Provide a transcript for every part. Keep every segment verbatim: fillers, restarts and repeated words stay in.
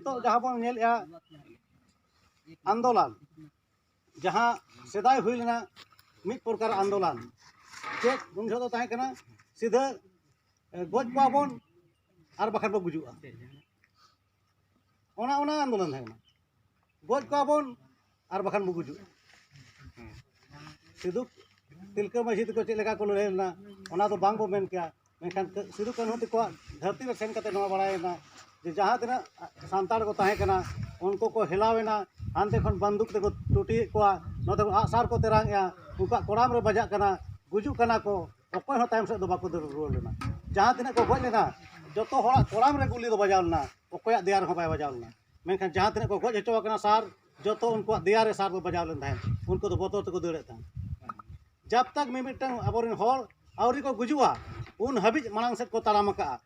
ᱱᱤᱛᱚᱜ ᱡᱟᱦᱟᱸ ᱵᱚᱱ ᱧᱮᱞᱮᱜᱼᱟ ᱟᱱᱫᱳᱞᱚᱱ, ᱡᱟᱦᱟᱸ ᱥᱮᱫᱟᱭ ᱦᱩᱭ ᱞᱮᱱᱟ ᱢᱤᱫ ᱯᱨᱚᱠᱟᱨ ᱟᱱᱫᱳᱞᱚᱱ, ᱪᱮᱫ ᱩᱱ ᱡᱚᱦᱚᱜ ᱫᱚ ᱛᱟᱦᱮᱸ ᱠᱟᱱᱟ ᱥᱤᱫᱷᱟᱹ ᱮ, ᱜᱚᱡ ᱠᱚᱣᱟ ᱵᱚᱱ ᱟᱨ ᱵᱟᱠᱷᱟᱱ ᱵᱚ ᱜᱩᱡᱩᱜᱼᱟ᱾ ᱚᱱᱟ ᱚᱱᱟ ᱟᱱᱫᱳᱞᱚᱱ ᱛᱟᱦᱮᱸ ᱠᱟᱱᱟ, ᱜᱚᱡ ᱠᱚᱣᱟ ᱵᱚᱱ ᱟᱨ ᱵᱟᱠᱷᱟᱱ ᱵᱚ ᱜᱩᱡᱩᱜᱼᱟ᱾ ᱥᱤᱫᱩ ᱛᱤᱞᱠᱟᱹ ᱢᱟᱹᱡᱷᱤ ᱛᱟᱠᱚ ᱪᱮᱫ ᱞᱮᱠᱟ ᱠᱚ ᱞᱟᱹᱲᱦᱟᱹᱭ ᱞᱮᱱᱟ, ᱚᱱᱟ ᱫᱚ ᱵᱟᱝ ᱵᱚ ᱢᱮᱱ ᱠᱮᱭᱟ᱾ ᱢᱮᱱᱠᱷᱟᱱ ᱥᱤᱫᱩ ᱠᱟᱹᱱᱦᱩ ᱛᱟᱠᱚᱣᱟᱜ ᱫᱷᱟᱹᱨᱛᱤ ᱨᱮ ᱥᱮᱱ ᱠᱟᱛᱮ ᱱᱚᱣᱟ ᱵᱟᱲᱟᱭᱮᱱᱟ ᱡᱮ ᱡᱟᱦᱟᱸ ᱛᱤᱱᱟᱹᱜ ᱥᱟᱱᱛᱟᱲ ᱠᱚ ᱛᱟᱦᱮᱸ ᱠᱟᱱᱟ, ᱩᱱᱠᱩ ᱠᱚ ᱦᱮᱞᱟᱣ ᱮᱱᱟ, ᱦᱟᱱᱛᱮ ᱠᱷᱚᱱ ᱵᱟᱱᱫᱩᱠ ᱛᱮᱠᱚ ᱴᱩᱴᱤᱭᱮᱫ ᱠᱚᱣᱟ, ᱱᱚᱛᱮ ᱠᱷᱚᱱ ᱟᱜᱼᱥᱟᱨ ᱠᱚ ᱛᱮᱨᱟᱝ ᱮᱜᱼᱟ, ᱩᱱᱠᱩᱣᱟᱜ ᱠᱚᱲᱟᱢ ᱨᱮ ᱵᱟᱡᱟᱜ ᱠᱟᱱᱟ, ᱜᱩᱡᱩᱜ ᱠᱟᱱᱟ ᱠᱚ, ᱚᱠᱚᱭ ᱦᱚᱸ ᱛᱟᱭᱚᱢ ᱥᱮᱫ ᱫᱚ ᱵᱟᱠᱚ ᱫᱟᱹᱲ ᱨᱩᱣᱟᱹᱲ ᱞᱮᱱᱟ᱾ ᱡᱟᱦᱟᱸ ᱛᱤᱱᱟᱹᱜ ᱠᱚ ᱜᱚᱡ ᱞᱮᱱᱟ, ᱡᱚᱛᱚ ᱦᱚᱲᱟᱜ ᱠᱚᱲᱟᱢ ᱨᱮ ᱜᱩᱞᱤ ᱫᱚ ᱵᱟᱡᱟᱣ ᱞᱮᱱᱟ, ᱚᱠᱚᱭᱟᱜ ᱫᱮᱭᱟ ᱨᱮᱦᱚᱸ ᱵᱟᱭ ᱵᱟᱡᱟᱣ ᱞᱮᱱᱟ᱾ ᱢᱮᱱᱠᱷᱟᱱ ᱡᱟᱦᱟᱸ ᱛᱤᱱᱟᱹᱜ ᱠᱚ ᱜᱚᱡ ᱦᱚᱪᱚ ᱟᱠᱟᱱᱟ ᱥᱟᱨ, ᱡᱚᱛᱚ ᱩᱱᱠᱩᱣᱟᱜ ᱫᱮᱭᱟ ᱨᱮ ᱥᱟᱨ ᱫᱚ ᱵᱟᱡᱟᱣ ᱞᱮᱱ ᱛᱟᱦᱮᱸᱫ, ᱩᱱᱠᱩ ᱫᱚ ᱵᱚᱛᱚᱨ ᱛᱮᱠᱚ ᱫᱟᱹᱲᱮᱫ ᱛᱟᱦᱮᱸᱫ᱾ ᱡᱟᱵ ᱛᱟᱠ ᱢᱤᱢᱤᱫᱴᱟᱝ ᱟᱵᱚᱨᱮᱱ ᱦᱚᱲ ᱟᱹᱣᱨᱤ ᱠᱚ ᱜᱩᱡᱩᱜᱼᱟ, ᱩᱱ ᱦᱟᱹᱵᱤᱡ ᱢᱟᱲᱟᱝ ᱥᱮᱫ ᱠᱚ ᱛᱟᱲᱟᱢ ᱟᱠᱟᱜᱼᱟ᱾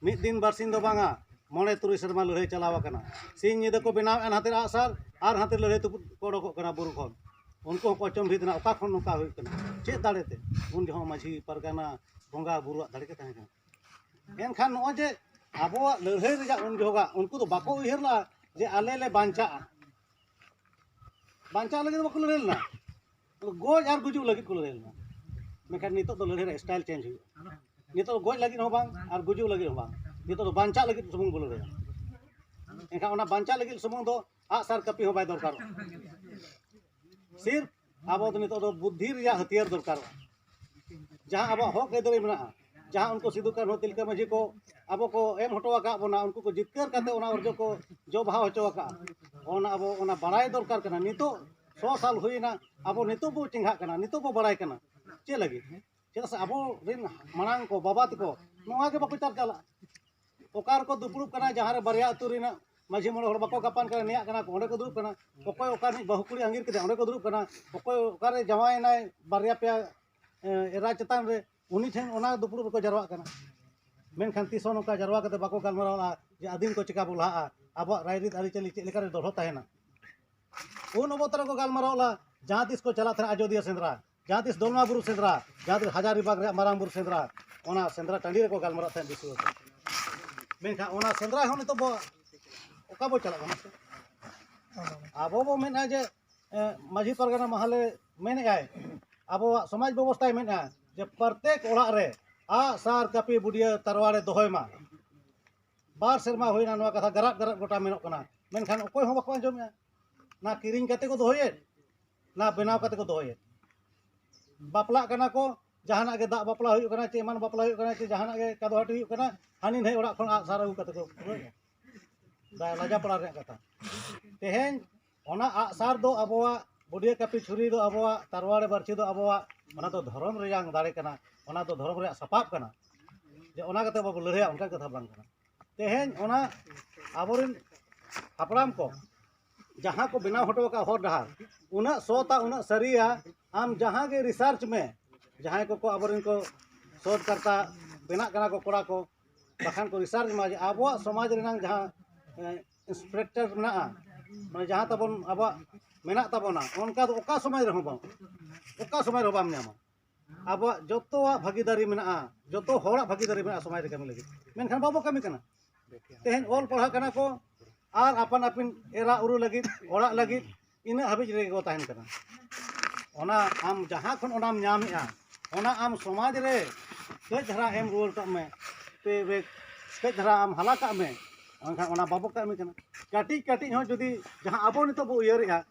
ᱢᱤᱫ ᱫᱤᱱ ᱵᱟᱨᱥᱤᱧ ᱫᱚ ᱵᱟᱝᱟ, ᱢᱚᱬᱮ ᱛᱩᱨᱩᱭ ᱥᱮᱨᱢᱟ ᱞᱟᱹᱲᱦᱟᱹᱭ ᱪᱟᱞᱟᱣ ᱟᱠᱟᱱᱟ᱾ ᱥᱤᱧ ᱧᱤᱫᱟᱹ ᱠᱚ ᱵᱮᱱᱟᱣᱮᱫᱼᱟ ᱱᱟᱛᱮ ᱟᱜᱼᱥᱟᱨ ᱟᱨ ᱦᱟᱱᱛᱮ ᱞᱟᱹᱲᱦᱟᱹᱭ ᱛᱩᱯᱩᱫ ᱠᱚ ᱚᱰᱚᱠᱚᱜ ᱠᱟᱱᱟ ᱵᱩᱨᱩ ᱠᱷᱚᱱ᱾ ᱩᱱᱠᱩ ᱦᱚᱸᱠᱚ ᱟᱪᱚᱢᱵᱷᱤᱛ ᱮᱱᱟ, ᱚᱠᱟ ᱠᱷᱚᱱ ᱱᱚᱝᱠᱟ ᱦᱩᱭᱩᱜ ᱠᱟᱱᱟ, ᱪᱮᱫ ᱫᱟᱲᱮᱛᱮ? ᱩᱱ ᱡᱚᱦᱚᱜ ᱢᱟᱹᱡᱷᱤ ᱯᱟᱨᱜᱟᱱᱟ ᱵᱚᱸᱜᱟ ᱵᱩᱨᱩᱣᱟᱜ ᱫᱟᱲᱮ ᱜᱮ ᱛᱟᱦᱮᱸ ᱠᱟᱱᱟ᱾ ᱮᱱᱠᱷᱟᱱ ᱱᱚᱜᱼᱚᱭ ᱡᱮ ᱟᱵᱚᱣᱟᱜ ᱞᱟᱹᱲᱦᱟᱹᱭ ᱨᱮᱭᱟᱜ ᱩᱱ ᱡᱚᱦᱚᱜᱟᱜ ᱩᱱᱠᱩ ᱫᱚ ᱵᱟᱠᱚ ᱩᱭᱦᱟᱹᱨ ᱞᱮᱫᱼᱟ ᱡᱮ ᱟᱞᱮ ᱞᱮ ᱵᱟᱧᱪᱟᱜᱼᱟ᱾ ᱵᱟᱧᱪᱟᱜ ᱞᱟᱹᱜᱤᱫ ᱫᱚ ᱵᱟᱠᱚ ᱞᱟᱹᱲᱦᱟᱹᱭ ᱞᱮᱱᱟ, ᱜᱚᱡ ᱟᱨ ᱜᱩᱡᱩᱜ ᱞᱟᱹᱜᱤᱫ ᱠᱚ ᱞᱟᱹᱲᱦᱟᱹᱭ ᱞᱮᱱᱟ᱾ ᱢᱮᱱᱠᱷᱟᱱ ᱱᱤᱛᱚᱜ ᱫᱚ ᱞᱟᱹᱲᱦᱟᱹᱭ ᱨᱮᱭᱟᱜ ᱥᱴᱟᱭᱤᱞ ᱪᱮᱧᱡᱽ ᱦᱩᱭᱩᱜᱼᱟ᱾ ᱱᱤᱛᱚᱜ ᱫᱚ ᱜᱚᱡ ᱞᱟᱹᱜᱤᱫ ᱦᱚᱸ ᱵᱟᱝ ᱟᱨ ᱜᱩᱡᱩᱜ ᱞᱟᱹᱜᱤᱫ ᱦᱚᱸ ᱵᱟᱝ, ᱱᱤᱛᱚᱜ ᱫᱚ ᱵᱟᱧᱪᱟᱜ ᱞᱟᱹᱜᱤᱫ ᱥᱩᱢᱩᱝ ᱵᱚ ᱞᱟᱹᱲᱦᱟᱹᱭᱟ᱾ ᱮᱱᱠᱷᱟᱱ ᱚᱱᱟ ᱵᱟᱧᱪᱟᱜ ᱞᱟᱹᱜᱤᱫ ᱥᱩᱢᱩᱝ ᱫᱚ ᱟᱜᱼᱥᱟᱨ ᱠᱟᱹᱯᱤ ᱦᱚᱸ ᱵᱟᱭ ᱫᱚᱨᱠᱟᱨᱚᱜᱼᱟ᱾ ᱥᱤᱨᱯ ᱟᱵᱚ ᱫᱚ ᱱᱤᱛᱚᱜ ᱫᱚ ᱵᱩᱫᱽᱫᱷᱤ ᱨᱮᱭᱟᱜ ᱦᱟᱹᱛᱭᱟᱹᱨ ᱫᱚᱨᱠᱟᱨᱚᱜᱼᱟ᱾ ᱡᱟᱦᱟᱸ ᱟᱵᱚᱣᱟᱜ ᱦᱚᱠ ᱟᱹᱭᱫᱟᱹᱨᱤ ᱢᱮᱱᱟᱜᱼᱟ, ᱡᱟᱦᱟᱸ ᱩᱱᱠᱩ ᱥᱤᱫᱩ ᱠᱟᱹᱱᱦᱩ ᱛᱤᱞᱠᱟᱹ ᱢᱟᱹᱡᱷᱤ ᱠᱚ ᱟᱵᱚ ᱠᱚ ᱮᱢ ᱦᱚᱴᱚ ᱟᱠᱟᱫ ᱵᱚᱱᱟ, ᱩᱱᱠᱩ ᱠᱚ ᱡᱤᱛᱠᱟᱹᱨ ᱠᱟᱛᱮ ᱚᱱᱟ ᱚᱨᱡᱚ ᱠᱚ ᱡᱚ ᱵᱟᱦᱟ ᱦᱚᱪᱚ ᱟᱠᱟᱫᱼᱟ, ᱚᱱᱟ ᱟᱵᱚ ᱚᱱᱟ ᱵᱟᱲᱟᱭ ᱫᱚᱨᱠᱟᱨ ᱠᱟᱱᱟ᱾ ᱱᱤᱛᱚᱜ ᱥᱚ ᱥᱟᱞ ᱦᱩᱭᱮᱱᱟ, ᱟᱵᱚ ᱱᱤᱛᱚᱜ ᱵᱚ ᱪᱮᱸᱜᱷᱟᱜ ᱠᱟᱱᱟ, ᱱᱤᱛᱚᱜ ᱵᱚ ᱵᱟᱲᱟᱭ ᱠᱟᱱᱟ᱾ ᱪᱮᱫ ᱞᱟᱹᱜᱤᱫ? ᱪᱮᱫᱟᱜ ᱥᱮ ᱟᱵᱚ ᱨᱮᱱ ᱢᱟᱲᱟᱝ ᱠᱚ, ᱵᱟᱵᱟ ᱛᱟᱠᱚ ᱱᱚᱣᱟ ᱜᱮ ᱵᱟᱠᱚ ᱪᱟᱨᱪᱟ ᱞᱟᱜᱼᱟ᱾ ᱚᱠᱟ ᱨᱮᱠᱚ ᱫᱩᱯᱲᱩᱵ ᱠᱟᱱᱟ, ᱡᱟᱦᱟᱸ ᱨᱮ ᱵᱟᱨᱭᱟ ᱟᱹᱛᱩ ᱨᱮᱱᱟᱜ ᱢᱟᱹᱡᱷᱤ ᱢᱚᱬᱮ ᱦᱚᱲ ᱵᱟᱠᱚ ᱜᱟᱯᱟᱱ ᱠᱟᱱᱟ, ᱱᱮᱭᱟᱜ ᱠᱟᱱᱟ ᱠᱚ, ᱚᱸᱰᱮ ᱠᱚ ᱫᱩᱲᱩᱵ ᱠᱟᱱᱟ᱾ ᱚᱠᱚᱭ ᱚᱠᱟ ᱨᱤᱱᱤᱡ ᱵᱟᱹᱦᱩ ᱠᱩᱲᱤ ᱟᱸᱜᱤᱨ ᱠᱮᱫᱮᱭᱟ, ᱚᱸᱰᱮ ᱠᱚ ᱫᱩᱲᱩᱵ ᱠᱟᱱᱟ᱾ ᱚᱠᱚᱭ ᱚᱠᱟᱨᱮ ᱡᱟᱶᱟᱭᱮᱱᱟᱭ ᱵᱟᱨᱭᱟ ᱯᱮᱭᱟ, ᱮ, ᱮᱨᱟ ᱪᱮᱛᱟᱱ ᱨᱮ, ᱩᱱᱤ ᱴᱷᱮᱱ ᱚᱱᱟ ᱫᱩᱯᱲᱩᱵ ᱨᱮᱠᱚ ᱡᱟᱨᱣᱟᱜ ᱠᱟᱱᱟ᱾ ᱢᱮᱱᱠᱷᱟᱱ ᱛᱤᱥ ᱦᱚᱸ ᱱᱚᱝᱠᱟ ᱡᱟᱨᱣᱟ ᱠᱟᱛᱮ ᱵᱟᱠᱚ ᱜᱟᱞᱢᱟᱨᱟᱣ ᱞᱟᱜᱼᱟ ᱡᱮ ᱟᱹᱫᱤᱢ ᱠᱚ ᱪᱮᱠᱟ ᱵᱚ ᱞᱟᱦᱟᱜᱼᱟ, ᱟᱵᱚᱣᱟᱜ ᱨᱟᱭᱨᱤᱛ ᱟᱹᱨᱤᱪᱟᱹᱞᱤ ᱪᱮᱫ ᱞᱮᱠᱟᱨᱮ ᱫᱚᱦᱚ ᱛᱟᱦᱮᱱᱟ᱾ ᱩᱱ ᱚᱵᱚᱛ ᱨᱮᱠᱚ ᱜᱟᱞᱢᱟᱨᱟᱣ ᱞᱟᱜᱼᱟ, ᱡᱟᱦᱟᱸ ᱛᱤᱥ ᱠᱚ ᱪᱟᱞᱟᱜ ᱛᱟᱦᱮᱱᱟ ᱟᱡᱚᱫᱤᱭᱟᱹ ᱥᱮᱸᱫᱽᱨᱟ, ᱡᱟᱦᱟᱸ ᱛᱤᱥ ᱫᱚᱞᱢᱟ ᱵᱩᱨᱩ ᱥᱮᱸᱫᱽᱨᱟ, ᱡᱟᱦᱟᱸ ᱛᱤᱥ ᱦᱟᱡᱟᱨᱤ ᱵᱟᱜᱽ ᱨᱮᱭᱟᱜ ᱢᱟᱨᱟᱝ ᱵᱩᱨᱩ ᱥᱮᱸᱫᱽᱨᱟ, ᱚᱱᱟ ᱥᱮᱸᱫᱽᱨᱟ ᱴᱟᱺᱰᱤ ᱨᱮᱠᱚ ᱜᱟᱞᱢᱟᱨᱟᱜ ᱛᱟᱦᱮᱸᱫ ᱫᱤᱥᱩᱣᱟᱹ ᱠᱚ᱾ ᱢᱮᱱᱠᱷᱟᱱ ᱚᱱᱟ ᱥᱮᱸᱫᱽᱨᱟ ᱦᱚᱸ ᱱᱤᱛᱚᱜ ᱵᱚ ᱚᱠᱟ ᱵᱚ ᱪᱟᱞᱟᱜ ᱠᱟᱱᱟ? ᱟᱵᱚ ᱵᱚ ᱢᱮᱱᱟ ᱡᱮ, ᱮ, ᱢᱟᱹᱡᱷᱤ ᱯᱟᱨᱜᱟᱱᱟ ᱢᱟᱦᱟᱞᱮ ᱢᱮᱱᱮᱫᱼᱟᱭ, ᱟᱵᱚᱣᱟᱜ ᱥᱚᱢᱟᱡᱽ ᱵᱮᱵᱚᱥᱛᱷᱟᱭ ᱢᱮᱱᱮᱫᱼᱟ ᱡᱮ ᱯᱨᱚᱛᱮᱠ ᱚᱲᱟᱜ ᱨᱮ ᱟᱜ, ᱥᱟᱨ, ᱠᱟᱹᱯᱤ, ᱵᱩᱰᱤᱭᱟᱹ, ᱛᱟᱨᱣᱟᱲᱮ ᱫᱚᱦᱚᱭ ᱢᱟ᱾ ᱵᱟᱨ ᱥᱮᱨᱢᱟ ᱦᱩᱭᱱᱟ ᱱᱚᱣᱟ ᱠᱟᱛᱷᱟ ᱜᱟᱨᱟᱜ ᱜᱟᱨᱟᱜ ᱜᱚᱴᱟ ᱢᱮᱱᱚᱜ ᱠᱟᱱᱟ, ᱢᱮᱱᱠᱷᱟᱱ ᱚᱠᱚᱭ ᱦᱚᱸ ᱵᱟᱠᱚ ᱟᱸᱡᱚᱢᱮᱫᱼᱟ᱾ ᱱᱟ ᱠᱤᱨᱤᱧ ᱠᱟᱛᱮ ᱠᱚ ᱫᱚᱦᱚᱭᱮᱫ, ᱱᱟ ᱵᱮᱱᱟᱣ ᱠᱟᱛᱮ ᱠᱚ ᱫᱚᱦᱚᱭᱮᱫ᱾ ᱵᱟᱯᱞᱟᱜ ᱠᱟᱱᱟ ᱠᱚ, ᱡᱟᱦᱟᱱᱟᱜ ᱜᱮ ᱫᱟᱜ ᱵᱟᱯᱞᱟ ᱦᱩᱭᱩᱜ ᱠᱟᱱᱟ, ᱪᱮ ᱮᱢᱟᱱ ᱵᱟᱯᱞᱟ ᱦᱩᱭᱩᱜ ᱠᱟᱱᱟ, ᱪᱮ ᱡᱟᱦᱟᱱᱟᱜ ᱜᱮ ᱠᱟᱫᱚᱦᱟᱹᱴᱤ ᱦᱩᱭᱩᱜ ᱠᱟᱱᱟ, ᱦᱟᱹᱱᱤ ᱱᱟᱹᱭ ᱚᱲᱟᱜ ᱠᱷᱚᱱ ᱟᱜ ᱥᱟᱨ ᱟᱹᱜᱩ ᱠᱟᱛᱮ ᱠᱚ ᱯᱩᱨᱟᱹᱣᱮᱫᱼᱟ᱾ ᱫᱟ-, ᱞᱟᱡᱟ ᱯᱟᱲᱟ ᱨᱮᱭᱟᱜ ᱠᱟᱛᱷᱟ᱾ ᱛᱮᱦᱮᱧ ᱚᱱᱟ ᱟᱜ ᱥᱟᱨ ᱫᱚ ᱟᱵᱚᱣᱟᱜ, ᱵᱩᱰᱤᱭᱟᱹ ᱠᱟᱹᱯᱤ ᱪᱷᱩᱨᱤ ᱫᱚ ᱟᱵᱚᱣᱟᱜ, ᱛᱟᱨᱣᱟᱲᱮ ᱵᱟᱹᱨᱪᱷᱤ ᱫᱚ ᱟᱵᱚᱣᱟᱜ, ᱚᱱᱟ ᱫᱚ ᱫᱷᱚᱨᱚᱢ ᱨᱮᱭᱟᱝ ᱫᱟᱲᱮ ᱠᱟᱱᱟ, ᱚᱱᱟ ᱫᱚ ᱫᱷᱚᱨᱚᱢ ᱨᱮᱭᱟᱜ ᱥᱟᱯᱟᱵ ᱠᱟᱱᱟ᱾ ᱡᱮ ᱚᱱᱟ ᱠᱟᱛᱮ ᱵᱟᱵᱚ ᱞᱟᱹᱲᱦᱟᱹᱭᱟ, ᱚᱱᱠᱟᱱ ᱠᱟᱛᱷᱟ ᱵᱟᱝ ᱠᱟᱱᱟ᱾ ᱛᱮᱦᱮᱧ ᱚᱱᱟ ᱟᱵᱚᱨᱮᱱ ᱦᱟᱯᱲᱟᱢ ᱠᱚ ᱡᱟᱦᱟᱸ ᱠᱚ ᱵᱮᱱᱟᱣ ᱦᱚᱴᱚ ᱟᱠᱟᱫ ᱦᱚᱨ ᱰᱟᱦᱟᱨ, ᱩᱱᱟᱹᱜ ᱥᱚᱛᱟ, ᱩᱱᱟᱹᱜ ᱥᱟᱹᱨᱤᱭᱟ, ᱟᱢ ᱡᱟᱦᱟᱸ ᱜᱮ ᱨᱤᱥᱟᱨᱪ ᱢᱮ, ᱡᱟᱦᱟᱸᱭ ᱠᱚᱠᱚ ᱟᱵᱚᱨᱮᱱ ᱠᱚ ᱥᱳᱫᱷᱠᱟᱨᱛᱟ ᱵᱮᱱᱟᱜ ᱠᱟᱱᱟ ᱠᱚ ᱠᱚᱲᱟ ᱠᱚ, ᱵᱟᱠᱷᱟᱱ ᱠᱚ ᱨᱤᱥᱟᱨᱪ ᱢᱟ ᱡᱮ ᱟᱵᱚᱣᱟᱜ ᱥᱚᱢᱟᱡᱽ ᱨᱮᱱᱟᱝ ᱡᱟᱦᱟᱸ ᱤᱱᱥᱯᱮᱠᱴᱟᱨ ᱢᱮᱱᱟᱜᱼᱟ, ᱢᱟᱱᱮ ᱡᱟᱦᱟᱸ ᱛᱟᱵᱚᱱ ᱟᱵᱚᱣᱟᱜ ᱢᱮᱱᱟᱜ ᱛᱟᱵᱚᱱᱟ, ᱚᱱᱠᱟ ᱫᱚ ᱚᱠᱟ ᱥᱚᱢᱟᱡᱽ ᱨᱮᱦᱚᱸ ᱵᱟᱝ, ᱚᱠᱟ ᱥᱚᱢᱟᱡᱽ ᱨᱮᱦᱚᱸ ᱵᱟᱢ ᱧᱟᱢᱟ᱾ ᱟᱵᱚᱣᱟᱜ ᱡᱚᱛᱚᱣᱟᱜ ᱵᱷᱟᱹᱜᱤᱫᱟᱨᱤ ᱢᱮᱱᱟᱜᱼᱟ, ᱡᱚᱛᱚ ᱦᱚᱲᱟᱜ ᱵᱷᱟᱹᱜᱤᱫᱟᱨᱤ ᱢᱮᱱᱟᱜᱼᱟ ᱥᱚᱢᱟᱡᱽ ᱨᱮ ᱠᱟᱹᱢᱤ ᱞᱟᱹᱜᱤᱫ, ᱢᱮᱱᱠᱷᱟᱱ ᱵᱟᱵᱚ ᱠᱟᱹᱢᱤ ᱠᱟᱱᱟ᱾ ᱛᱮᱦᱮᱧ ᱚᱞ ᱯᱟᱲᱦᱟᱜ ᱠᱟᱱᱟ ᱠᱚ ᱟᱨ ᱟᱯᱟᱱ ᱟᱹᱯᱤᱱ ᱮᱨᱟ ᱩᱨᱩ ᱞᱟᱹᱜᱤᱫ, ᱚᱲᱟᱜ ᱞᱟᱹᱜᱤᱫ ᱤᱱᱟᱹᱜ ᱦᱟᱹᱵᱤᱡ ᱨᱮᱜᱮ ᱠᱚ ᱛᱟᱦᱮᱱ ᱠᱟᱱᱟ᱾ ᱚᱱᱟ ᱟᱢ ᱡᱟᱦᱟᱸ ᱠᱷᱚᱱ ᱚᱱᱟᱢ ᱧᱟᱢᱮᱜᱼᱟ, ᱚᱱᱟ ᱟᱢ ᱥᱚᱢᱟᱡᱽ ᱨᱮ ᱠᱟᱹᱡ ᱫᱷᱟᱨᱟ ᱮᱢ ᱨᱩᱣᱟᱹᱲ ᱠᱟᱜ ᱢᱮ, ᱯᱮ ᱵᱮᱜᱽ ᱠᱟᱹᱡ ᱫᱷᱟᱨᱟ ᱟᱢ ᱦᱟᱞᱟ ᱠᱟᱜ ᱢᱮ, ᱵᱟᱝᱠᱷᱟᱱ ᱚᱱᱟ ᱵᱟᱵᱚ ᱠᱟᱹᱢᱤ ᱠᱟᱱᱟ᱾ ᱠᱟᱹᱴᱤᱡ ᱠᱟᱹᱴᱤᱡ ᱦᱚᱸ ᱡᱩᱫᱤ ᱡᱟᱦᱟᱸ ᱟᱵᱚ ᱱᱤᱛᱚᱜ ᱵᱚ ᱩᱭᱦᱟᱹᱨᱮᱜᱼᱟ,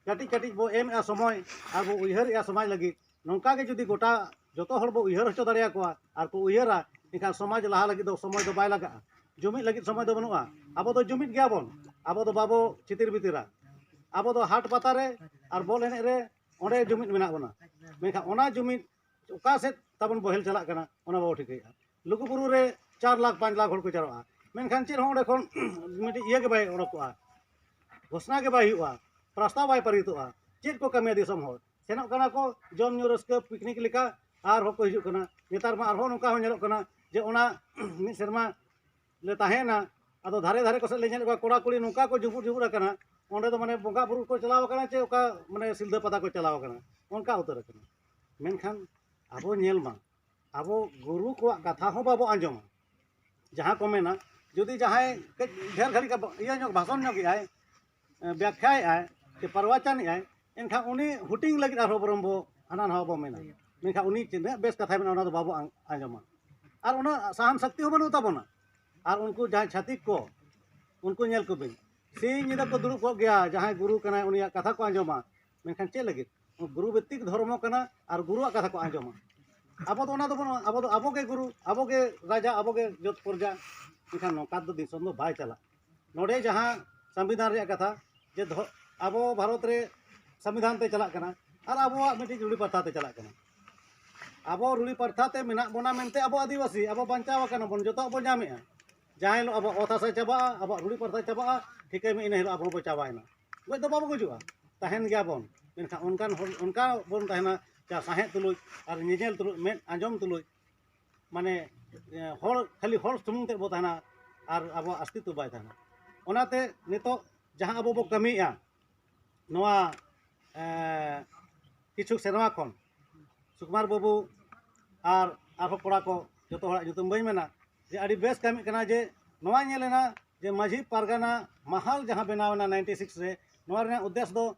ᱠᱟᱹᱴᱤᱡ ᱠᱟᱹᱴᱤᱡ ᱵᱚ ᱮᱢᱮᱜᱼᱟ ᱥᱚᱢᱚᱭ ᱟᱨ ᱵᱚ ᱩᱭᱦᱟᱹᱨᱮᱜᱼᱟ ᱥᱚᱢᱟᱡᱽ ᱞᱟᱹᱜᱤᱫ, ᱱᱚᱝᱠᱟ ᱜᱮ ᱡᱩᱫᱤ ᱜᱚᱴᱟ ᱡᱚᱛᱚ ᱦᱚᱲ ᱵᱚ ᱩᱭᱦᱟᱹᱨ ᱦᱚᱪᱚ ᱫᱟᱲᱮᱭᱟᱠᱚᱣᱟ ᱟᱨ ᱠᱚ ᱩᱭᱦᱟᱹᱨᱟ, ᱮᱱᱠᱷᱟᱱ ᱥᱚᱢᱟᱡᱽ ᱞᱟᱦᱟ ᱞᱟᱹᱜᱤᱫ ᱫᱚ ᱥᱚᱢᱚᱭ ᱫᱚ ᱵᱟᱭ ᱞᱟᱜᱟᱜᱼᱟ᱾ ᱡᱩᱢᱤᱫ ᱞᱟᱹᱜᱤᱫ ᱥᱚᱢᱚᱭ ᱫᱚ ᱵᱟᱹᱱᱩᱜᱼᱟ᱾ ᱟᱵᱚ ᱫᱚ ᱡᱩᱢᱤᱫ ᱜᱮᱭᱟᱵᱚᱱ, ᱟᱵᱚ ᱫᱚ ᱵᱟᱵᱚ ᱪᱤᱛᱤᱨ ᱵᱤᱛᱤᱨᱟ᱾ ᱟᱵᱚ ᱫᱚ ᱦᱟᱴ ᱯᱟᱛᱟ ᱨᱮ ᱟᱨ ᱵᱚᱞ ᱮᱱᱮᱡ ᱨᱮ ᱚᱸᱰᱮ ᱡᱩᱢᱤᱫ ᱢᱮᱱᱟᱜ ᱵᱚᱱᱟ, ᱢᱮᱱᱠᱷᱟᱱ ᱚᱱᱟ ᱡᱩᱢᱤᱫ ᱚᱠᱟ ᱥᱮᱫ ᱛᱟᱵᱚᱱ ᱵᱚᱦᱮᱞ ᱪᱟᱞᱟᱜ ᱠᱟᱱᱟ, ᱚᱱᱟ ᱵᱟᱵᱚ ᱴᱷᱤᱠᱟᱹᱭᱮᱫᱼᱟ᱾ ᱞᱩᱜᱩᱵᱩᱨᱩ ᱨᱮ ᱪᱟᱨ ᱞᱟᱠᱷ ᱯᱟᱸᱪ ᱞᱟᱠᱷ ᱦᱚᱲ ᱠᱚ ᱡᱟᱨᱣᱟᱜᱼᱟ, ᱢᱮᱱᱠᱷᱟᱱ ᱪᱮᱫ ᱦᱚᱸ ᱚᱸᱰᱮ ᱠᱷᱚᱱ ᱢᱤᱫᱴᱤᱡ ᱤᱭᱟᱹ ᱜᱮ ᱵᱟᱭ ᱚᱰᱚᱠᱚᱜᱼᱟ, ᱜᱷᱳᱥᱱᱟ ᱜᱮ ᱵᱟᱭ ᱦᱩᱭᱩᱜᱼᱟ, ᱯᱨᱚᱥᱛᱟᱵ ᱵᱟᱭ ᱯᱟᱨᱤᱛᱚᱜᱼᱟ᱾ ᱪᱮᱫ ᱠᱚ ᱠᱟᱹᱢᱤᱭᱟ ᱫᱤᱥᱚᱢ ᱦᱚᱲ? ᱥᱮᱱᱚᱜ ᱠᱟᱱᱟ ᱠᱚ ᱡᱚᱢ ᱧᱩ ᱨᱟᱹᱥᱠᱟᱹ ᱯᱤᱠᱱᱤᱠ ᱞᱮᱠᱟ, ᱟᱨᱦᱚᱸ ᱠᱚ ᱦᱤᱡᱩᱜ ᱠᱟᱱᱟ᱾ ᱱᱮᱛᱟᱨ ᱢᱟ ᱟᱨᱦᱚᱸ ᱱᱚᱝᱠᱟ ᱦᱚᱸ ᱧᱮᱞᱚᱜ ᱠᱟᱱᱟ ᱡᱮ ᱚᱱᱟ ᱢᱤᱫ ᱥᱮᱨᱢᱟ ᱞᱮ ᱛᱟᱦᱮᱸᱭᱮᱱᱟ, ᱟᱫᱚ ᱫᱷᱟᱨᱮ ᱫᱷᱟᱨᱮ ᱠᱚᱥᱮᱫ ᱞᱮ ᱧᱮᱞᱮᱫ ᱠᱚᱣᱟ ᱠᱚᱲᱟ ᱠᱩᱲᱤ ᱱᱚᱝᱠᱟ ᱠᱚ ᱡᱩᱵᱩᱫ ᱡᱩᱵᱩᱫ ᱟᱠᱟᱱᱟ, ᱚᱸᱰᱮ ᱫᱚ ᱢᱟᱱᱮ ᱵᱚᱸᱜᱟ ᱵᱩᱨᱩ ᱠᱚ ᱪᱟᱞᱟᱣ ᱟᱠᱟᱱᱟ ᱪᱮ ᱚᱠᱟ ᱢᱟᱱᱮ ᱥᱤᱞᱫᱟᱹ ᱯᱟᱛᱟ ᱠᱚ ᱪᱟᱞᱟᱣ ᱟᱠᱟᱱᱟ, ᱚᱱᱠᱟ ᱩᱛᱟᱹᱨ ᱟᱠᱟᱱᱟ᱾ ᱢᱮᱱᱠᱷᱟᱱ ᱟᱵᱚ ᱧᱮᱞ ᱢᱟ, ᱟᱵᱚ ᱜᱩᱨᱩ ᱠᱚᱣᱟᱜ ᱠᱟᱛᱷᱟ ᱦᱚᱸ ᱵᱟᱵᱚ ᱟᱸᱡᱚᱢᱟ᱾ ᱡᱟᱦᱟᱸ ᱠᱚ ᱢᱮᱱᱟ ᱡᱩᱫᱤ ᱡᱟᱦᱟᱸᱭ ᱠᱟᱹᱡ ᱰᱷᱮᱨ ᱜᱷᱟᱹᱲᱤᱡ ᱮ ᱤᱭᱟᱹ ᱧᱚᱜ, ᱵᱷᱟᱥᱚᱱ ᱧᱚᱜ ᱮᱫᱟᱭ, ᱵᱮᱠᱠᱷᱟᱭᱮᱫᱟᱭ ᱥᱮ ᱯᱨᱚᱵᱚᱪᱚᱱᱮᱫᱟᱭ, ᱮᱱᱠᱷᱟᱱ ᱩᱱᱤ ᱦᱩᱴᱤᱝ ᱞᱟᱹᱜᱤᱫ ᱟᱨᱦᱚᱸ ᱵᱚᱨᱚᱝ ᱵᱚ ᱦᱟᱱᱟ ᱱᱟᱣᱟ ᱵᱚ ᱢᱮᱱᱟ᱾ ᱢᱮᱱᱠᱷᱟᱱ ᱩᱱᱤ ᱛᱤᱱᱟᱹᱜ ᱵᱮᱥ ᱠᱟᱛᱷᱟᱭ ᱢᱮᱱᱟ, ᱚᱱᱟ ᱫᱚ ᱵᱟᱵᱚ ᱟᱸ-, ᱟᱸᱡᱚᱢᱟ᱾ ᱟᱨ ᱩᱱᱟᱹᱜ ᱥᱟᱦᱟᱱ ᱥᱚᱠᱛᱤ ᱦᱚᱸ ᱵᱟᱹᱱᱩᱜ ᱛᱟᱵᱚᱱᱟ᱾ ᱟᱨ ᱩᱱᱠᱩ ᱡᱟᱦᱟᱸᱭ ᱪᱷᱟᱹᱛᱤᱠ ᱠᱚ, ᱩᱱᱠᱩ ᱧᱮᱞ ᱠᱚᱵᱤᱱ, ᱥᱤᱧ ᱧᱤᱫᱟᱹ ᱠᱚ ᱫᱩᱲᱩᱵ ᱠᱚᱜ ᱜᱮᱭᱟ, ᱡᱟᱦᱟᱸᱭ ᱜᱩᱨᱩ ᱠᱟᱱᱟᱭ ᱩᱱᱤᱭᱟᱜ ᱠᱟᱛᱷᱟ ᱠᱚ ᱟᱸᱡᱚᱢᱟ᱾ ᱢᱮᱱᱠᱷᱟᱱ ᱪᱮᱫ ᱞᱟᱹᱜᱤᱫ? ᱜᱩᱨᱩ ᱵᱷᱤᱛᱛᱤᱠ ᱫᱷᱚᱨᱢᱚ ᱠᱟᱱᱟ ᱟᱨ ᱜᱩᱨᱩᱣᱟᱜ ᱠᱟᱛᱷᱟ ᱠᱚ ᱟᱸᱡᱚᱢᱟ᱾ ᱟᱵᱚ ᱫᱚ ᱚᱱᱟ ᱫᱚ ᱵᱟᱹᱱᱩᱜᱼᱟ᱾ ᱟᱵᱚ ᱫᱚ ᱟᱵᱚ ᱜᱮ ᱜᱩᱨᱩ, ᱟᱵᱚ ᱜᱮ ᱨᱟᱡᱟ, ᱟᱵᱚ ᱜᱮ ᱡᱚᱛ ᱯᱨᱚᱡᱟ᱾ ᱢᱮᱱᱠᱷᱟᱱ ᱱᱚᱝᱠᱟ ᱫᱚ ᱫᱤᱥᱚᱢ ᱫᱚ ᱵᱟᱭ ᱪᱟᱞᱟᱜ᱾ ᱱᱚᱰᱮ ᱡᱟᱦᱟᱸ ᱥᱚᱝᱵᱤᱫᱷᱟᱱ ᱨᱮᱭᱟᱜ ᱠᱟᱛᱷᱟ, ᱡᱮ ᱫᱷᱚ-, ᱟᱵᱚ ᱵᱷᱟᱨᱚᱛ ᱨᱮ ᱥᱚᱝᱵᱤᱫᱷᱟᱱ ᱛᱮ ᱪᱟᱞᱟᱜ ᱠᱟᱱᱟ ᱟᱨ ᱟᱵᱚᱣᱟᱜ ᱢᱤᱫᱴᱤᱡ ᱨᱩᱲᱤ ᱯᱨᱚᱛᱷᱟ ᱛᱮ ᱪᱟᱞᱟᱜ ᱠᱟᱱᱟ᱾ ᱟᱵᱚ ᱨᱩᱲᱤ ᱯᱨᱚᱛᱷᱟ ᱛᱮ ᱢᱮᱱᱟᱜ ᱵᱚᱱᱟ ᱢᱮᱱᱛᱮ ᱟᱵᱚ ᱟᱹᱫᱤᱵᱟᱹᱥᱤ, ᱟᱵᱚ ᱵᱟᱧᱪᱟᱣ ᱟᱠᱟᱱᱟ ᱵᱚᱱ, ᱡᱚᱛᱚᱣᱟᱜ ᱵᱚᱱ ᱧᱟᱢᱮᱜᱼᱟ᱾ ᱡᱟᱦᱟᱸ ᱦᱤᱞᱳᱜ ᱟᱵᱚᱣᱟᱜ ᱚᱛ ᱦᱟᱥᱟ ᱪᱟᱵᱟᱜᱼᱟ, ᱟᱵᱚᱣᱟᱜ ᱨᱩᱲᱤ ᱯᱨᱚᱛᱷᱟ ᱪᱟᱵᱟᱜᱼᱟ, ᱴᱷᱤᱠᱟᱹᱭ ᱢᱮ ᱤᱱᱟᱹ ᱦᱤᱞᱳᱜ ᱟᱵᱚ ᱦᱚᱸᱵᱚ ᱪᱟᱵᱟᱭᱮᱱᱟ᱾ ᱜᱚᱡ ᱫᱚ ᱵᱟᱵᱚ ᱜᱩᱡᱩᱜᱼᱟ, ᱛᱟᱦᱮᱱ ᱜᱮᱭᱟᱵᱚᱱ᱾ ᱢᱮᱱᱠᱷᱟᱱ ᱚᱱᱠᱟᱱ ᱦᱚᱲ, ᱚᱱᱠᱟ ᱵᱚᱱ ᱛᱟᱦᱮᱱᱟ, ᱡᱟᱦᱟᱸ ᱥᱟᱦᱮᱫ ᱛᱩᱞᱩᱡ ᱟᱨ ᱧᱮᱧᱮᱞ ᱛᱩᱞᱩᱡ, ᱢᱮᱫ ᱟᱸᱡᱚᱢ ᱛᱩᱞᱩᱡ, ᱢᱟᱱᱮ, ᱮ, ᱦᱚᱲ, ᱠᱷᱟᱹᱞᱤ ᱦᱚᱲ ᱥᱩᱢᱩᱝ ᱛᱮ ᱵᱚ ᱛᱟᱦᱮᱱᱟ ᱟᱨ ᱟᱵᱚᱣᱟᱜ ᱚᱥᱛᱤᱛᱛᱚ ᱵᱟᱭ ᱛᱟᱦᱮᱱᱟ᱾ ᱚᱱᱟᱛᱮ ᱱᱤᱛᱚᱜ ᱡᱟᱦᱟᱸ ᱟᱵᱚ ᱵᱚ ᱠᱟᱹᱢᱤᱭᱮᱫᱼᱟ, ᱱᱚᱣᱟ, ᱮ, ᱠᱤᱪᱷᱩ ᱥᱮᱨᱢᱟ ᱠᱷᱚᱱ ᱥᱩᱠᱩᱢᱟᱨ ᱵᱟᱹᱵᱩ ᱟᱨ ᱟᱨᱦᱚᱸ ᱠᱚᱲᱟ ᱠᱚ, ᱡᱚᱛᱚ ᱦᱚᱲᱟᱜ ᱧᱩᱛᱩᱢ ᱵᱟᱹᱧ ᱢᱮᱱᱟ, ᱡᱮ ᱟᱹᱰᱤ ᱵᱮᱥ ᱠᱟᱹᱢᱤᱜ ᱠᱟᱱᱟ᱾ ᱡᱮ ᱱᱚᱣᱟ ᱧᱮᱞ ᱮᱱᱟ ᱡᱮ ᱢᱟᱹᱡᱷᱤ ᱯᱟᱨᱜᱟᱱᱟ ᱢᱟᱦᱟᱞ ᱡᱟᱦᱟᱸ ᱵᱮᱱᱟᱣ ᱮᱱᱟ ᱱᱟᱭᱤᱱᱴᱤ ᱥᱤᱠᱥ ᱨᱮ, ᱱᱚᱣᱟ ᱨᱮᱱᱟᱜ ᱩᱫᱽᱫᱮᱥ ᱫᱚ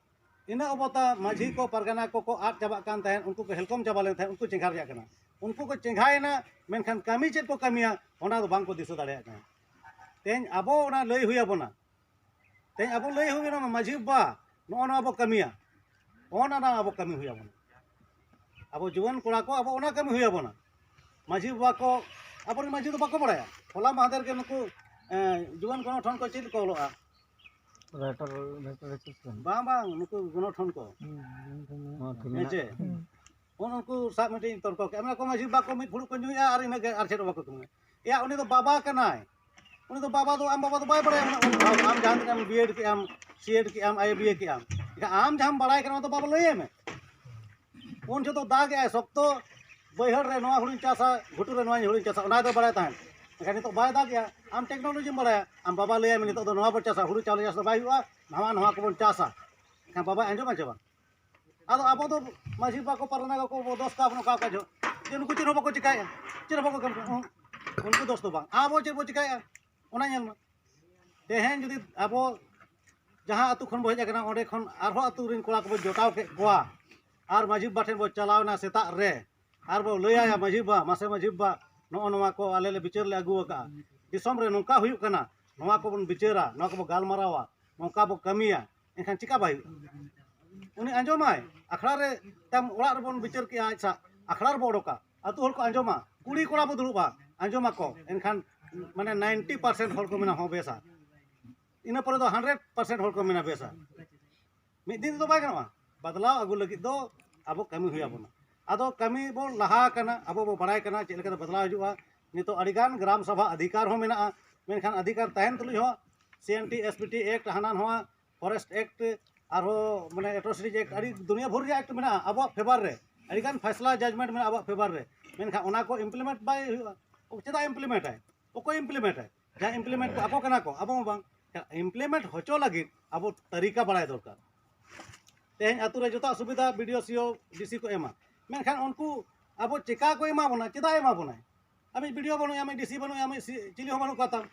ᱤᱱᱟᱹ ᱚᱵᱚᱛᱟ ᱢᱟᱹᱡᱷᱤ ᱠᱚ, ᱯᱟᱨᱜᱟᱱᱟ ᱠᱚᱠᱚ ᱟᱫ ᱪᱟᱵᱟᱜ ᱠᱟᱱ ᱛᱟᱦᱮᱸᱫ, ᱩᱱᱠᱩ ᱠᱚ ᱦᱮᱞᱠᱚᱢ ᱪᱟᱵᱟ ᱞᱮᱱ ᱛᱟᱦᱮᱸᱫ, ᱩᱱᱠᱩ ᱪᱮᱸᱜᱷᱟ ᱨᱮᱭᱟᱜ ᱠᱟᱱᱟ᱾ ᱩᱱᱠᱩ ᱠᱚ ᱪᱮᱸᱜᱷᱟᱭᱮᱱᱟ, ᱢᱮᱱᱠᱷᱟᱱ ᱠᱟᱹᱢᱤ ᱪᱮᱫ ᱠᱚ ᱠᱟᱹᱢᱤᱭᱟ, ᱚᱱᱟ ᱫᱚ ᱵᱟᱝ ᱠᱚ ᱫᱤᱥᱟᱹ ᱫᱟᱲᱮᱭᱟᱜ ᱠᱟᱱᱟ᱾ ᱛᱮᱦᱮᱧ ᱟᱵᱚ ᱚᱱᱟ ᱞᱟᱹᱭ ᱦᱩᱭ ᱟᱵᱚᱱᱟ᱾ ᱛᱮᱦᱮᱧ ᱟᱵᱚ ᱞᱟᱹᱭ ᱦᱩᱭ ᱟᱵᱚᱱᱟ, ᱢᱟᱹᱡᱷᱤ ᱵᱟᱵᱟ, ᱱᱚᱜᱼᱚ ᱱᱚᱣᱟ ᱵᱚ ᱠᱟᱹᱢᱤᱭᱟ, ᱚᱱᱟ ᱱᱟᱜ ᱟᱵᱚ ᱠᱟᱹᱢᱤ ᱦᱩᱭ ᱟᱵᱚᱱᱟ᱾ ᱟᱵᱚ ᱡᱩᱣᱟᱹᱱ ᱠᱚᱲᱟ ᱠᱚ, ᱟᱵᱚ ᱚᱱᱟ ᱠᱟᱹᱢᱤ ᱦᱩᱭ ᱟᱵᱚᱱᱟ᱾ ᱢᱟᱹᱡᱷᱤ ᱵᱟᱵᱟ ᱠᱚ, ᱟᱵᱚᱨᱮᱱ ᱢᱟᱹᱡᱷᱤ ᱫᱚ ᱵᱟᱠᱚ ᱵᱟᱲᱟᱭᱟ᱾ ᱦᱚᱞᱟ ᱢᱟᱦᱫᱮᱨ ᱜᱮ ᱱᱩᱠᱩ, ᱮᱸ, ᱡᱩᱣᱟᱹᱱ ᱜᱚᱱᱚᱴᱷᱚᱱ ᱠᱚ ᱪᱮᱫ ᱠᱚ ᱚᱞᱚᱜᱼᱟ? Writer, writer association. ᱵᱟᱝ, ᱵᱟᱝ, ᱱᱩᱠᱩ ᱜᱚᱱᱚᱴᱷᱚᱱ ᱠᱚ᱾ ᱦᱩᱸ, ᱦᱩᱸ, ᱦᱩᱸ᱾ ᱦᱮᱸ ᱪᱮ? ᱦᱩᱸ᱾ ᱩᱱ-, ᱩᱱᱠᱩ ᱥᱟᱵ ᱢᱤᱫᱴᱤᱡ ᱛᱚᱨᱠᱚ ᱠᱮᱫ, ᱢᱮᱱᱟ ᱠᱚ, "ᱢᱟᱹᱡᱷᱤ ᱵᱟᱵᱟ ᱠᱚ ᱢᱤᱫ ᱯᱷᱩᱲᱩᱜ ᱠᱚ ᱧᱩᱭᱟ ᱟᱨ ᱤᱱᱟᱹᱜᱮ, ᱟᱨ ᱪᱮᱫ ᱦᱚᱸ ᱵᱟᱠᱚ ᱠᱟᱹᱢᱤᱭᱟ᱾" ᱮᱭᱟ, ᱩᱱᱤ ᱫᱚ ᱵᱟᱵᱟ ᱠᱟᱱᱟᱭ, ᱩᱱᱤ ᱫᱚ ᱵᱟᱵᱟ ᱫᱚ, ᱟᱢ ᱵᱟᱵᱟ ᱫᱚ ᱵᱟᱭ ᱵᱟᱲᱟᱭᱟ ᱚᱱᱟ ᱚᱞ ᱯᱟᱲᱦᱟᱣ᱾ ᱟᱢ ᱡᱟᱦᱟᱸ ᱛᱤᱱᱟᱹᱜ ᱮᱢ ᱵᱤᱭᱮᱰ ᱠᱮᱫ ᱟᱢ, ᱥᱤᱭᱮᱰ ᱠᱮᱫ ᱟᱢ, ᱟᱭ ᱵᱤᱭᱮ ᱠᱮᱫ ᱟᱢ, ᱮᱱᱠᱷᱟᱱ ᱟᱢ ᱡᱟᱦᱟᱸᱢ ᱵᱟᱲᱟᱭ ᱠᱟᱱᱟ, ᱚᱱᱟ ᱫᱚ ᱵᱟᱵᱟ ᱞᱟᱹᱭᱟᱭ ᱢᱮ᱾ ᱩᱱ ᱡᱚᱦᱚᱜ ᱫᱚ ᱫᱟᱜ ᱮᱜᱼᱟᱭ ᱥᱚᱠᱛᱚ, ᱵᱟᱹᱭᱦᱟᱹᱲ ᱨᱮ ᱱᱚᱣᱟ ᱦᱩᱲᱩᱧ ᱪᱟᱥᱟ, ᱜᱷᱩᱴᱩ ᱨᱮ ᱱᱚᱣᱟ ᱦᱩᱲᱩᱧ ᱪᱟᱥᱟ, ᱚᱱᱟ ᱫᱚ ᱵᱟᱲᱟᱭ ᱛᱟᱦᱮᱸᱫ᱾ ᱮᱱᱠᱷᱟᱱ ᱱᱤᱛᱚᱜ ᱵᱟᱭ ᱫᱟᱜ ᱮᱜᱼᱟ, ᱟᱢ ᱴᱮᱠᱱᱳᱞᱚᱡᱤᱢ ᱵᱟᱲᱟᱭᱟ, ᱟᱢ ᱵᱟᱵᱟ ᱞᱟᱹᱭᱟᱭ ᱢᱮ, "ᱱᱤᱛᱚᱜ ᱫᱚ ᱱᱚᱣᱟ ᱵᱚ ᱪᱟᱥᱟ, ᱦᱩᱲᱩ ᱪᱟᱣᱞᱮ ᱪᱟᱥ ᱫᱚ ᱵᱟᱭ ᱦᱩᱭᱩᱜᱼᱟ, ᱱᱟᱣᱟ ᱱᱚᱣᱟ ᱠᱚᱵᱚᱱ ᱪᱟᱥᱟ᱾" ᱮᱱᱠᱷᱟᱱ ᱵᱟᱵᱟᱭ ᱟᱸᱡᱚᱢᱟ ᱪᱮ ᱵᱟᱝ? ᱟᱫᱚ ᱟᱵᱚ ᱫᱚ ᱢᱟᱹᱡᱷᱤ ᱵᱟᱵᱟ ᱠᱚ, ᱯᱟᱨᱜᱟᱱᱟ ᱠᱚ ᱵᱚ ᱫᱳᱥ ᱠᱟᱜ ᱵᱚᱱᱟ ᱚᱠᱟ ᱚᱠᱟ ᱡᱚᱦᱚᱜ, ᱡᱮ ᱱᱩᱠᱩ ᱪᱮᱫ ᱦᱚᱸ ᱵᱟᱠᱚ ᱪᱤᱠᱟᱭᱮᱫᱼᱟ, ᱪᱮᱫ ᱦᱚᱸ ᱵᱟᱠᱚ ᱠᱟᱹᱢᱤ ᱠᱟᱱᱟ᱾ ᱩᱱ-, ᱩᱱᱠᱩ ᱫᱳᱥ ᱫᱚ ᱵᱟᱝ, ᱟᱵᱚ ᱪᱮᱫ ᱵᱚ ᱪᱤᱠᱟᱭᱮᱫᱼᱟ? ᱚᱱᱟ ᱧᱮᱞ ᱢᱟ᱾ ᱛᱮᱦᱮᱧ ᱡᱩᱫᱤ ᱟᱵᱚ ᱡᱟᱦᱟᱸ ᱟᱹᱛᱩ ᱠᱷᱚᱱ ᱵᱚ ᱦᱮᱡ ᱟᱠᱟᱱᱟ, ᱚᱸᱰᱮ ᱠᱷᱚᱱ ᱟᱨᱦᱚᱸ ᱟᱹᱛᱩ ᱨᱮᱱ ᱠᱚᱲᱟ ᱠᱚᱵᱚ ᱡᱚᱴᱟᱣ ᱠᱮᱫ ᱠᱚᱣᱟ ᱟᱨ ᱢᱟᱹᱡᱷᱤ ᱵᱟᱵᱟ ᱴᱷᱮᱱ ᱵᱚ ᱪᱟᱞᱟᱣ ᱮᱱᱟ ᱥᱮᱛᱟᱜ ᱨᱮ, ᱟᱨ ᱵᱚ ᱞᱟᱹᱭ ᱟᱭᱟ, "ᱢᱟᱹᱡᱷᱤ ᱵᱟᱵᱟ, ᱢᱟᱥᱮ ᱢᱟᱹᱡᱷᱤ ᱵᱟᱵᱟ, ᱱᱚᱜᱼᱚ ᱱᱚᱣᱟ ᱠᱚ ᱟᱞᱮ ᱞᱮ ᱵᱤᱪᱟᱹᱨ ᱞᱮ ᱟᱹᱜᱩ ᱟᱠᱟᱫᱼᱟ, ᱫᱤᱥᱚᱢ ᱨᱮ ᱱᱚᱝᱠᱟ ᱦᱩᱭᱩᱜ ᱠᱟᱱᱟ, ᱱᱚᱣᱟ ᱠᱚᱵᱚᱱ ᱵᱤᱪᱟᱹᱨᱟ, ᱱᱚᱣᱟ ᱠᱚᱵᱚ ᱜᱟᱞᱢᱟᱨᱟᱣᱟ, ᱱᱚᱝᱠᱟ ᱵᱚ ᱠᱟᱹᱢᱤᱭᱟ", ᱮᱱᱠᱷᱟᱱ ᱪᱮᱠᱟ ᱵᱟᱭ ᱦᱩᱭᱩᱜᱼᱟ? ᱩᱱᱤ ᱟᱸᱡᱚᱢᱟᱭ, ᱟᱠᱷᱲᱟ ᱨᱮ ᱛᱟᱢ ᱚᱲᱟᱜ ᱨᱮᱵᱚᱱ ᱵᱤᱪᱟᱹᱨ ᱠᱮᱜᱼᱟ, ᱟᱪᱪᱷᱟ, ᱟᱠᱷᱲᱟ ᱨᱮᱵᱚ ᱚᱰᱚᱠᱟ, ᱟᱹᱛᱩ ᱦᱚᱲ ᱠᱚ ᱟᱸᱡᱚᱢᱟ, ᱠᱩᱲᱤ ᱠᱚᱲᱟ ᱵᱚ ᱫᱩᱲᱩᱵᱼᱟ, ᱟᱸᱡᱚᱢᱟᱠᱚ, ᱮᱱᱠᱷᱟᱱ ᱢᱟᱱᱮ ᱱᱟᱭᱤᱱᱴᱤ ᱯᱟᱨᱥᱮᱱᱴ ᱦᱚᱲ ᱠᱚ ᱢᱮᱱᱟ ᱦᱚᱸ ᱵᱮᱥᱟ, ᱤᱱᱟᱹ ᱯᱚᱨᱮ ᱫᱚ ᱦᱟᱱᱰᱨᱮᱰ ᱯᱟᱨᱥᱮᱱᱴ ᱦᱚᱲ ᱠᱚ ᱢᱮᱱᱟ ᱵᱮᱥᱟ᱾ ᱢᱤᱫ ᱫᱤᱱ ᱛᱮᱫᱚ ᱵᱟᱭ ᱜᱟᱱᱚᱜᱼᱟ᱾ ᱵᱟᱫᱞᱟᱣ ᱟᱹᱜᱩ ᱞᱟᱹᱜᱤᱫ ᱫᱚ ᱟᱵᱚ ᱠᱟᱹᱢᱤ ᱦᱩᱭ ᱟᱵᱚᱱᱟ᱾ ᱟᱫᱚ ᱠᱟᱹᱢᱤ ᱵᱚᱱ ᱞᱟᱦᱟ ᱟᱠᱟᱱᱟ, ᱟᱵᱚ ᱵᱚ ᱵᱟᱲᱟᱭ ᱠᱟᱱᱟ ᱪᱮᱫ ᱞᱮᱠᱟᱛᱮ ᱵᱟᱫᱞᱟᱣ ᱦᱤᱡᱩᱜᱼᱟ᱾ ᱱᱤᱛᱚᱜ ᱟᱹᱰᱤᱜᱟᱱ ᱜᱨᱟᱢ ᱥᱚᱵᱷᱟ ᱚᱫᱷᱤᱠᱟᱨ ᱦᱚᱸ ᱢᱮᱱᱟᱜᱼᱟ, ᱢᱮᱱᱠᱷᱟᱱ ᱚᱫᱷᱤᱠᱟᱨ ᱛᱟᱦᱮᱱ ᱛᱩᱞᱩᱡ ᱦᱚᱸ C N T, S P T act, ᱦᱟᱱᱟ ᱱᱚᱣᱟ ᱯᱷᱚᱨᱮᱥᱴ ᱮᱠᱴ, ᱟᱨᱦᱚᱸ ᱢᱟᱱᱮ ᱮᱴᱨᱚᱥᱤᱴᱤᱡ ᱮᱠᱴ, ᱟᱹᱰᱤ ᱫᱩᱱᱤᱭᱟᱹ ᱵᱷᱳᱨ ᱨᱮᱭᱟᱜ ᱮᱠᱴ ᱢᱮᱱᱟᱜᱼᱟ ᱟᱵᱚᱣᱟᱜ ᱯᱷᱮᱵᱟᱨ ᱨᱮ, ᱟᱹᱰᱤᱜᱟᱱ ᱯᱷᱟᱭᱥᱞᱟ ᱡᱟᱡᱽᱢᱮᱱᱴ ᱢᱮᱱᱟᱜᱼᱟ ᱟᱵᱚᱣᱟᱜ ᱯᱷᱮᱵᱟᱨ ᱨᱮ, ᱢᱮᱱᱠᱷᱟᱱ ᱚᱱᱟ ᱠᱚ ᱤᱢᱯᱞᱤᱢᱮᱱᱴ ᱵᱟᱭ ᱦᱩᱭᱩᱜᱼᱟ᱾ ᱪᱮᱫᱟᱜ ᱤᱢᱯᱞᱤᱢᱮᱱᱴᱟᱭ? ᱚᱠᱚᱭ ᱤᱢᱯᱞᱤᱢᱮᱱᱴᱟᱭ? ᱡᱟᱦᱟᱸ ᱤᱢᱯᱞᱤᱢᱮᱱᱴ ᱠᱚ ᱟᱠᱚ ᱠᱟᱱᱟ ᱠᱚ, ᱟᱵᱚ ᱢᱟ ᱵᱟᱝ᱾ ᱤᱢᱯᱞᱤᱢᱮᱱᱴ ᱦᱚᱪᱚ ᱞᱟᱹᱜᱤᱫ ᱟᱵᱚ ᱛᱟᱹᱨᱤᱠᱟ ᱵᱟᱲᱟᱭ ᱫᱚᱨᱠᱟᱨ᱾ ᱛᱮᱦᱮᱧ ᱟᱹᱛᱩ ᱨᱮ ᱡᱚᱛᱚᱣᱟᱜ ᱥᱩᱵᱤᱫᱷᱟ ᱵᱤ ᱰᱤ ᱳ, ᱥᱤ ᱳ, ᱰᱤ ᱥᱤ ᱠᱚ ᱮᱢᱟ, ᱢᱮᱱᱠᱷᱟᱱ ᱩᱱᱠᱩ ᱟᱵᱚ ᱪᱮᱠᱟ ᱠᱚ ᱮᱢᱟ ᱵᱚᱱᱟ? ᱪᱮᱫᱟᱜ ᱮ ᱮᱢᱟ ᱵᱚᱱᱟᱭ? ᱟᱢᱤᱡ ᱵᱤ ᱰᱤ ᱳ ᱵᱟᱹᱱᱩᱭᱟ, ᱟᱢᱤᱡ ᱰᱤ ᱥᱤ ᱵᱟᱹᱱᱩᱭᱟ, ᱟᱢᱤᱡ ᱥᱤ-, ᱪᱤᱞᱤ ᱦᱚᱸ ᱵᱟᱹᱱᱩᱜ ᱠᱚᱣᱟ ᱛᱟᱢ᱾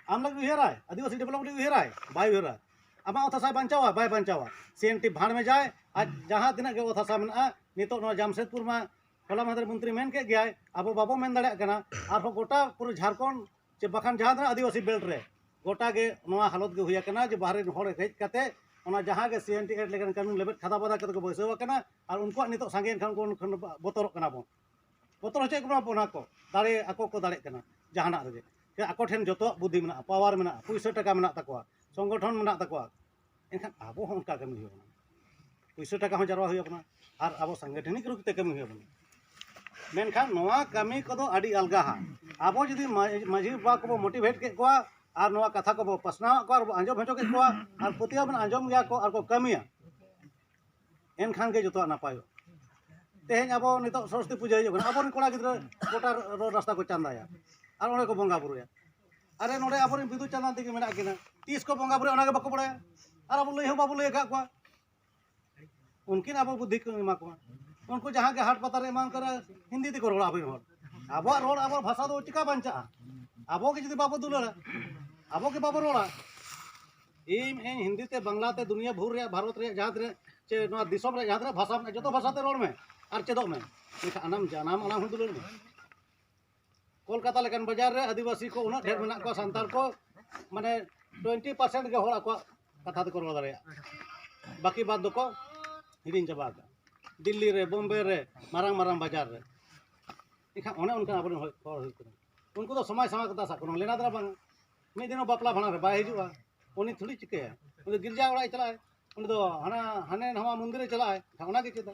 ᱟᱢ ᱞᱟᱹᱜᱤᱫ ᱩᱭᱦᱟᱹᱨᱟᱭ? ᱟᱹᱫᱤᱵᱟᱹᱥᱤ ᱰᱮᱵᱷᱞᱚᱯᱢᱮᱱᱴ ᱩᱭᱦᱟᱹᱨᱟᱭ? ᱵᱟᱭ ᱩᱭᱦᱟᱹᱨᱟ᱾ ᱟᱢᱟᱜ ᱚᱛ ᱦᱟᱥᱟᱭ ᱵᱟᱧᱪᱟᱣᱟ? ᱵᱟᱭ ᱵᱟᱧᱪᱟᱣᱟ᱾ ᱥᱤ ᱮᱱ ᱴᱤ ᱵᱷᱟᱸᱲ ᱢᱮᱡᱟᱭ, ᱟᱡ ᱡᱟᱦᱟᱸ ᱛᱤᱱᱟᱹᱜ ᱜᱮ ᱚᱛ ᱦᱟᱥᱟ ᱢᱮᱱᱟᱜᱼᱟ, ᱱᱤᱛᱚᱜ ᱱᱚᱣᱟ ᱡᱟᱢᱥᱮᱫᱽᱯᱩᱨ ᱢᱟ ᱦᱚᱞᱟ ᱢᱟᱦᱫᱮᱨ ᱢᱚᱱᱛᱨᱤ ᱢᱮᱱ ᱠᱮᱫ ᱜᱮᱭᱟᱭ, ᱟᱵᱚ ᱵᱟᱵᱚ ᱢᱮᱱ ᱫᱟᱲᱮᱭᱟᱜ ᱠᱟᱱᱟ᱾ ᱟᱨᱦᱚᱸ ᱜᱚᱴᱟ ᱯᱩᱨᱟᱹ ᱡᱷᱟᱲᱠᱷᱚᱸᱰ ᱪᱮ ᱵᱟᱠᱷᱟᱱ ᱡᱟᱦᱟᱸ ᱛᱤᱱᱟᱹᱜ ᱟᱹᱫᱤᱵᱟᱹᱥᱤ ᱵᱮᱞᱴ ᱨᱮ ᱜᱚᱴᱟ ᱜᱮ ᱱᱚᱣᱟ ᱦᱟᱞᱚᱛ ᱜᱮ ᱦᱩᱭ ᱟᱠᱟᱱᱟ ᱡᱮ ᱵᱟᱦᱨᱮ ᱨᱮᱱ ᱦᱚᱲ ᱦᱮᱡ ᱠᱟᱛᱮ ᱚᱱᱟ ᱡᱟᱦᱟᱸ ᱜᱮ ᱥᱤ ᱮᱱ ᱴᱤ ᱮᱠᱴ ᱞᱮᱠᱟᱱ ᱠᱟᱹᱱᱩᱱ ᱞᱮᱵᱮᱫ ᱠᱷᱟᱫᱟ ᱵᱟᱫᱟ ᱠᱟᱛᱮ ᱠᱚ ᱵᱟᱹᱭᱥᱟᱹᱣ ᱟᱠᱟᱱᱟ, ᱟᱨ ᱩᱱᱠᱩᱣᱟᱜ ᱱᱤᱛᱚᱜ ᱥᱟᱸᱜᱮᱭᱮᱱ ᱠᱷᱟᱱ ᱩᱱᱠᱩ ᱠᱷᱚᱱ ᱵᱚᱛᱚᱨᱚᱜ ᱠᱟᱱᱟ ᱵᱚᱱ᱾ ᱵᱚᱛᱚᱨ ᱦᱚᱪᱚᱭᱮᱫ ᱵᱚᱱᱟ ᱚᱱᱟ ᱠᱚ, ᱫᱟᱲᱮ, ᱟᱠᱚ ᱠᱚ ᱫᱟᱲᱮᱜ ᱠᱟᱱᱟ ᱡᱟᱦᱟᱱᱟᱜ ᱨᱮᱜᱮ᱾ ᱪᱮᱫᱟᱜ ᱟᱠᱚ ᱴᱷᱮᱱ ᱡᱚᱛᱚᱣᱟᱜ ᱵᱩᱫᱽᱫᱷᱤ ᱢᱮᱱᱟᱜᱼᱟ, ᱯᱟᱣᱟᱨ ᱢᱮᱱᱟᱜᱼᱟ, ᱯᱩᱭᱥᱟᱹ ᱴᱟᱠᱟ ᱢᱮᱱᱟᱜ ᱛᱟᱠᱚᱣᱟ, ᱥᱚᱝᱜᱚᱴᱷᱚᱱ ᱢᱮᱱᱟᱜ ᱛᱟᱠᱚᱣᱟ᱾ ᱮᱱᱠᱷᱟᱱ ᱟᱵᱚ ᱦᱚᱸ ᱚᱱᱠᱟ ᱠᱟᱹᱢᱤ ᱦᱩᱭᱩᱜ ᱠᱟᱱᱟ, ᱯᱩᱭᱥᱟᱹ ᱴᱟᱠᱟ ᱦᱚᱸ ᱡᱟᱨᱣᱟ ᱦᱩᱭᱩᱜ ᱠᱟᱱᱟ, ᱟᱨ ᱟᱵᱚ ᱥᱟᱝᱜᱚᱴᱷᱚᱱᱤᱠ ᱨᱩᱯ ᱛᱮ ᱠᱟᱹᱢᱤ ᱦᱩᱭᱩᱜ ᱠᱟᱱᱟ᱾ ᱢᱮᱱᱠᱷᱟᱱ ᱱᱚᱣᱟ ᱠᱟᱹᱢᱤ ᱠᱚᱫᱚ ᱟᱹᱰᱤ ᱟᱞᱜᱟᱦᱟ᱾ ᱟᱵᱚ ᱡᱩᱫᱤ ᱢᱟ-, ᱢᱟᱹᱡᱷᱤ ᱵᱟᱵᱟ ᱠᱚᱵᱚ ᱢᱳᱴᱤᱵᱷᱮᱴ ᱠᱮᱫ ᱠᱚᱣᱟ ᱟᱨ ᱱᱚᱣᱟ ᱠᱟᱛᱷᱟ ᱠᱚᱵᱚ ᱯᱟᱥᱱᱟᱣᱟᱫ ᱠᱚᱣᱟ ᱟᱨ ᱵᱚ ᱟᱸᱡᱚᱢ ᱦᱚᱪᱚ ᱠᱮᱫ ᱠᱚᱣᱟ ᱟᱨ ᱯᱟᱹᱛᱭᱟᱹᱣ ᱵᱚᱱ ᱟᱸᱡᱚᱢ ᱜᱮᱭᱟ ᱠᱚ ᱟᱨ ᱠᱚ ᱠᱟᱹᱢᱤᱭᱟ, ᱮᱱᱠᱷᱟᱱ ᱜᱮ ᱡᱚᱛᱚᱣᱟᱜ ᱱᱟᱯᱟᱭᱚᱜᱼᱟ᱾ ᱛᱮᱦᱮᱧ ᱟᱵᱚ ᱱᱤᱛᱚᱜ ᱥᱚᱨᱚᱥᱚᱛᱤ ᱯᱩᱡᱟᱹ ᱦᱤᱡᱩᱜ ᱠᱟᱱᱟ, ᱟᱵᱚᱨᱮᱱ ᱠᱚᱲᱟ ᱜᱤᱫᱽᱨᱟᱹ ᱜᱚᱴᱟ ᱨᱳᱰ ᱨᱟᱥᱛᱟ ᱠᱚ ᱪᱟᱸᱫᱟᱭᱟ ᱟᱨ ᱚᱸᱰᱮ ᱠᱚ ᱵᱚᱸᱜᱟ ᱵᱩᱨᱩᱭᱟ᱾ ᱟᱨᱮ, ᱱᱚᱰᱮ ᱟᱵᱚᱨᱮᱱ ᱵᱤᱫᱩ ᱪᱟᱸᱫᱟᱱ ᱛᱤᱠᱤᱱ ᱢᱮᱱᱟᱜ ᱠᱤᱱᱟ, ᱛᱤᱥ ᱠᱚ ᱵᱚᱸᱜᱟ ᱵᱩᱨᱩᱭᱟ ᱚᱱᱟ ᱜᱮ ᱵᱟᱠᱚ ᱵᱟᱲᱟᱭᱟ᱾ ᱟᱨ ᱟᱵᱚ ᱞᱟᱹᱭ ᱦᱚᱸ ᱵᱟᱵᱚ ᱞᱟᱹᱭ ᱟᱠᱟᱫ ᱠᱚᱣᱟ᱾ ᱩᱱᱠᱤᱱ ᱟᱵᱚ ᱵᱩᱫᱽᱫᱷᱤ ᱠᱚ ᱮᱢᱟ ᱠᱚᱣᱟ᱾ ᱩᱱᱠᱩ ᱡᱟᱦᱟᱸ ᱜᱮ ᱦᱟᱴ ᱯᱟᱛᱟ ᱨᱮ ᱮᱢᱟᱱ ᱠᱚᱨᱮ ᱦᱤᱱᱫᱤ ᱛᱮᱠᱚ ᱨᱚᱲᱟ ᱟᱵᱚᱨᱮᱱ ᱦᱚᱲ᱾ ᱟᱵᱚᱣᱟᱜ ᱨᱚᱲ, ᱟᱵᱚᱣᱟᱜ ᱵᱷᱟᱥᱟ ᱫᱚ ᱪᱤᱠᱟ ᱵᱟᱧᱪᱟᱜᱼᱟ? ᱟᱵᱚ ᱜᱮ ᱡᱩᱫᱤ ᱵᱟᱵᱚ ᱫᱩᱞᱟᱹᱲᱟ, ᱟᱵᱚ ᱜᱮ ᱵᱟᱵᱚ ᱨᱚᱲᱟ, ᱤᱧ ᱤᱧ ᱦᱤᱱᱫᱤ ᱛᱮ, ᱵᱟᱝᱞᱟ ᱛᱮ, ᱫᱩᱱᱤᱭᱟᱹ ᱵᱷᱳᱨ ᱨᱮᱭᱟᱜ, ᱵᱷᱟᱨᱚᱛ ᱨᱮᱭᱟᱜ ᱡᱟᱦᱟᱸ ᱛᱤᱱᱟᱹᱜ, ᱪᱮ ᱱᱚᱣᱟ ᱫᱤᱥᱚᱢ ᱨᱮᱭᱟᱜ ᱡᱟᱦᱟᱸ ᱛᱤᱱᱟᱹᱜ ᱵᱷᱟᱥᱟ ᱢᱮᱱᱟᱜᱼᱟ, ᱡᱚᱛᱚ ᱵᱷᱟᱥᱟ ᱛᱮ ᱨᱚᱲ ᱢᱮ ᱟᱨ ᱪᱮᱫᱚᱜ ᱢᱮ, ᱢᱮᱱᱠᱷᱟᱱ ᱟᱢᱟᱜ ᱡᱟᱱᱟᱢ ᱟᱲᱟᱝ ᱦᱚᱸ ᱫᱩᱞᱟᱹᱲ ᱢᱮ᱾ ᱠᱳᱞᱠᱟᱛᱟ ᱞᱮᱠᱟᱱ ᱵᱟᱡᱟᱨ ᱨᱮ ᱟᱹᱫᱤᱵᱟᱹᱥᱤ ᱠᱚ ᱩᱱᱟᱹᱜ ᱰᱷᱮᱨ ᱢᱮᱱᱟᱜ ᱠᱚᱣᱟ, ᱥᱟᱱᱛᱟᱲ ᱠᱚ, ᱢᱟᱱᱮ, ᱴᱩᱭᱮᱱᱴᱤ ᱯᱟᱨᱥᱮᱱᱴ ᱜᱮ ᱦᱚᱲ ᱟᱠᱚᱣᱟᱜ ᱠᱟᱛᱷᱟ ᱛᱮᱠᱚ ᱨᱚᱲ ᱫᱟᱲᱮᱭᱟᱜᱼᱟ, ᱵᱟᱹᱠᱤ ᱵᱟᱫ ᱫᱚᱠᱚ ᱦᱤᱲᱤᱧ ᱪᱟᱵᱟ ᱟᱠᱟᱫᱼᱟ᱾ ᱫᱤᱞᱞᱤ ᱨᱮ, ᱵᱳᱢᱵᱮ ᱨᱮ, ᱢᱟᱨᱟᱝ ᱢᱟᱨᱟᱝ ᱵᱟᱡᱟᱨ ᱨᱮ᱾ ᱮᱱᱠᱷᱟᱱ ᱚᱱᱮ ᱚᱱᱠᱟᱱ ᱟᱵᱚᱨᱮᱱ ᱦᱚᱲ ᱦᱚᱲ ᱦᱩᱭᱩᱜ ᱠᱟᱱᱟ᱾ ᱩᱱᱠᱩ ᱫᱚ ᱥᱚᱢᱟᱡᱽ ᱥᱟᱶ ᱠᱟᱛᱷᱟ ᱥᱟᱵ ᱠᱚ ᱞᱮᱱᱟ ᱫᱷᱟᱨᱟ ᱵᱟᱝ᱾ ᱢᱤᱫ ᱫᱤᱱ ᱦᱚᱸ ᱵᱟᱯᱞᱟ ᱵᱷᱟᱸᱰᱟᱱ ᱨᱮ ᱵᱟᱭ ᱦᱤᱡᱩᱜᱼᱟ᱾ ᱩᱱᱤ ᱛᱷᱚᱲᱤ ᱪᱤᱠᱟᱹᱭᱟ? ᱩᱱᱤ ᱫᱚ ᱜᱤᱨᱡᱟ ᱚᱲᱟᱜ ᱮ ᱪᱟᱞᱟᱜᱼᱟᱭ, ᱩᱱᱤ ᱫᱚ ᱦᱟᱱᱟ ᱦᱟᱱᱮ ᱱᱟᱣᱟ ᱢᱚᱱᱫᱤᱨ ᱮ ᱪᱟᱞᱟᱜᱼᱟᱭ, ᱮᱱᱠᱷᱟᱱ ᱚᱱᱟ ᱜᱮ ᱪᱮᱫᱟ?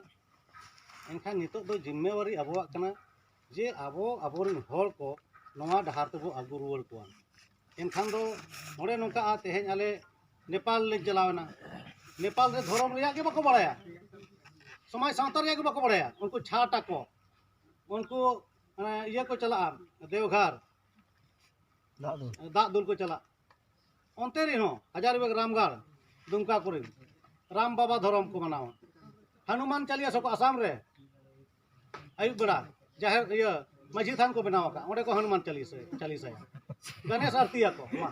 ᱮᱱᱠᱷᱟᱱ ᱱᱤᱛᱚᱜ ᱫᱚ ᱡᱤᱢᱢᱮᱣᱟᱨᱤ ᱟᱵᱚᱣᱟᱜ ᱠᱟᱱᱟ ᱡᱮ ᱟᱵᱚ ᱟᱵᱚᱨᱮᱱ ᱦᱚᱲ ᱠᱚ ᱱᱚᱣᱟ ᱰᱟᱦᱟᱨ ᱛᱮᱵᱚ ᱟᱹᱜᱩ ᱨᱩᱣᱟᱹᱲ ᱠᱚᱣᱟ᱾ ᱮᱱᱠᱷᱟᱱ ᱫᱚ ᱱᱚᱰᱮ ᱱᱚᱝᱠᱟᱜᱼᱟ, ᱛᱮᱦᱮᱧ ᱟᱞᱮ ᱱᱮᱯᱟᱞ ᱞᱮ ᱪᱟᱞᱟᱣᱮᱱᱟ᱾ ᱱᱮᱯᱟᱞ ᱨᱮ ᱫᱷᱚᱨᱚᱢ ᱨᱮᱭᱟᱜ ᱜᱮ ᱵᱟᱠᱚ ᱵᱟᱲᱟᱭᱟ, ᱥᱚᱢᱟᱡᱽ ᱥᱟᱶᱛᱟ ᱨᱮᱭᱟᱜ ᱜᱮ ᱵᱟᱠᱚ ᱵᱟᱲᱟᱭᱟ᱾ ᱩᱱᱠᱩ ᱪᱷᱟᱴ ᱟᱠᱚ, ᱩᱱᱠᱩ, ᱮ, ᱤᱭᱟᱹ ᱠᱚ ᱪᱟᱞᱟᱜᱼᱟ, ᱫᱮᱣᱜᱷᱟᱨ, ᱫᱟᱜ ᱫᱩᱞ᱾ ᱫᱟᱜ ᱫᱩᱞ ᱠᱚ ᱪᱟᱞᱟᱜ᱾ ᱚᱱᱛᱮ ᱨᱮᱦᱚᱸ ᱦᱟᱡᱟᱨᱤᱵᱟᱜᱽ, ᱨᱟᱢᱜᱟᱲ, ᱫᱩᱢᱠᱟ ᱠᱚᱨᱮ ᱨᱟᱢ ᱵᱟᱵᱟ ᱫᱷᱚᱨᱚᱢ ᱠᱚ ᱢᱟᱱᱟᱣᱟ᱾ ᱦᱟᱱᱩᱢᱟᱱ ᱪᱟᱞᱤᱭᱟᱥᱟ ᱠᱚ ᱟᱥᱟᱢ ᱨᱮ ᱟᱹᱭᱩᱵ ᱵᱮᱲᱟ ᱡᱟᱦᱮᱨ, ᱤᱭᱟᱹ, ᱢᱟᱹᱡᱷᱤ ᱛᱷᱟᱱ ᱠᱚ ᱵᱮᱱᱟᱣ ᱟᱠᱟᱫ, ᱚᱸᱰᱮ ᱠᱚ ᱦᱟᱱᱩᱢᱟᱱ ᱪᱟᱞᱤᱥᱟ, ᱪᱟᱞᱤᱥᱟᱭᱟ, ᱜᱚᱱᱮᱥ ᱟᱨᱛᱤᱭᱟᱠᱚ᱾ ᱢᱟ,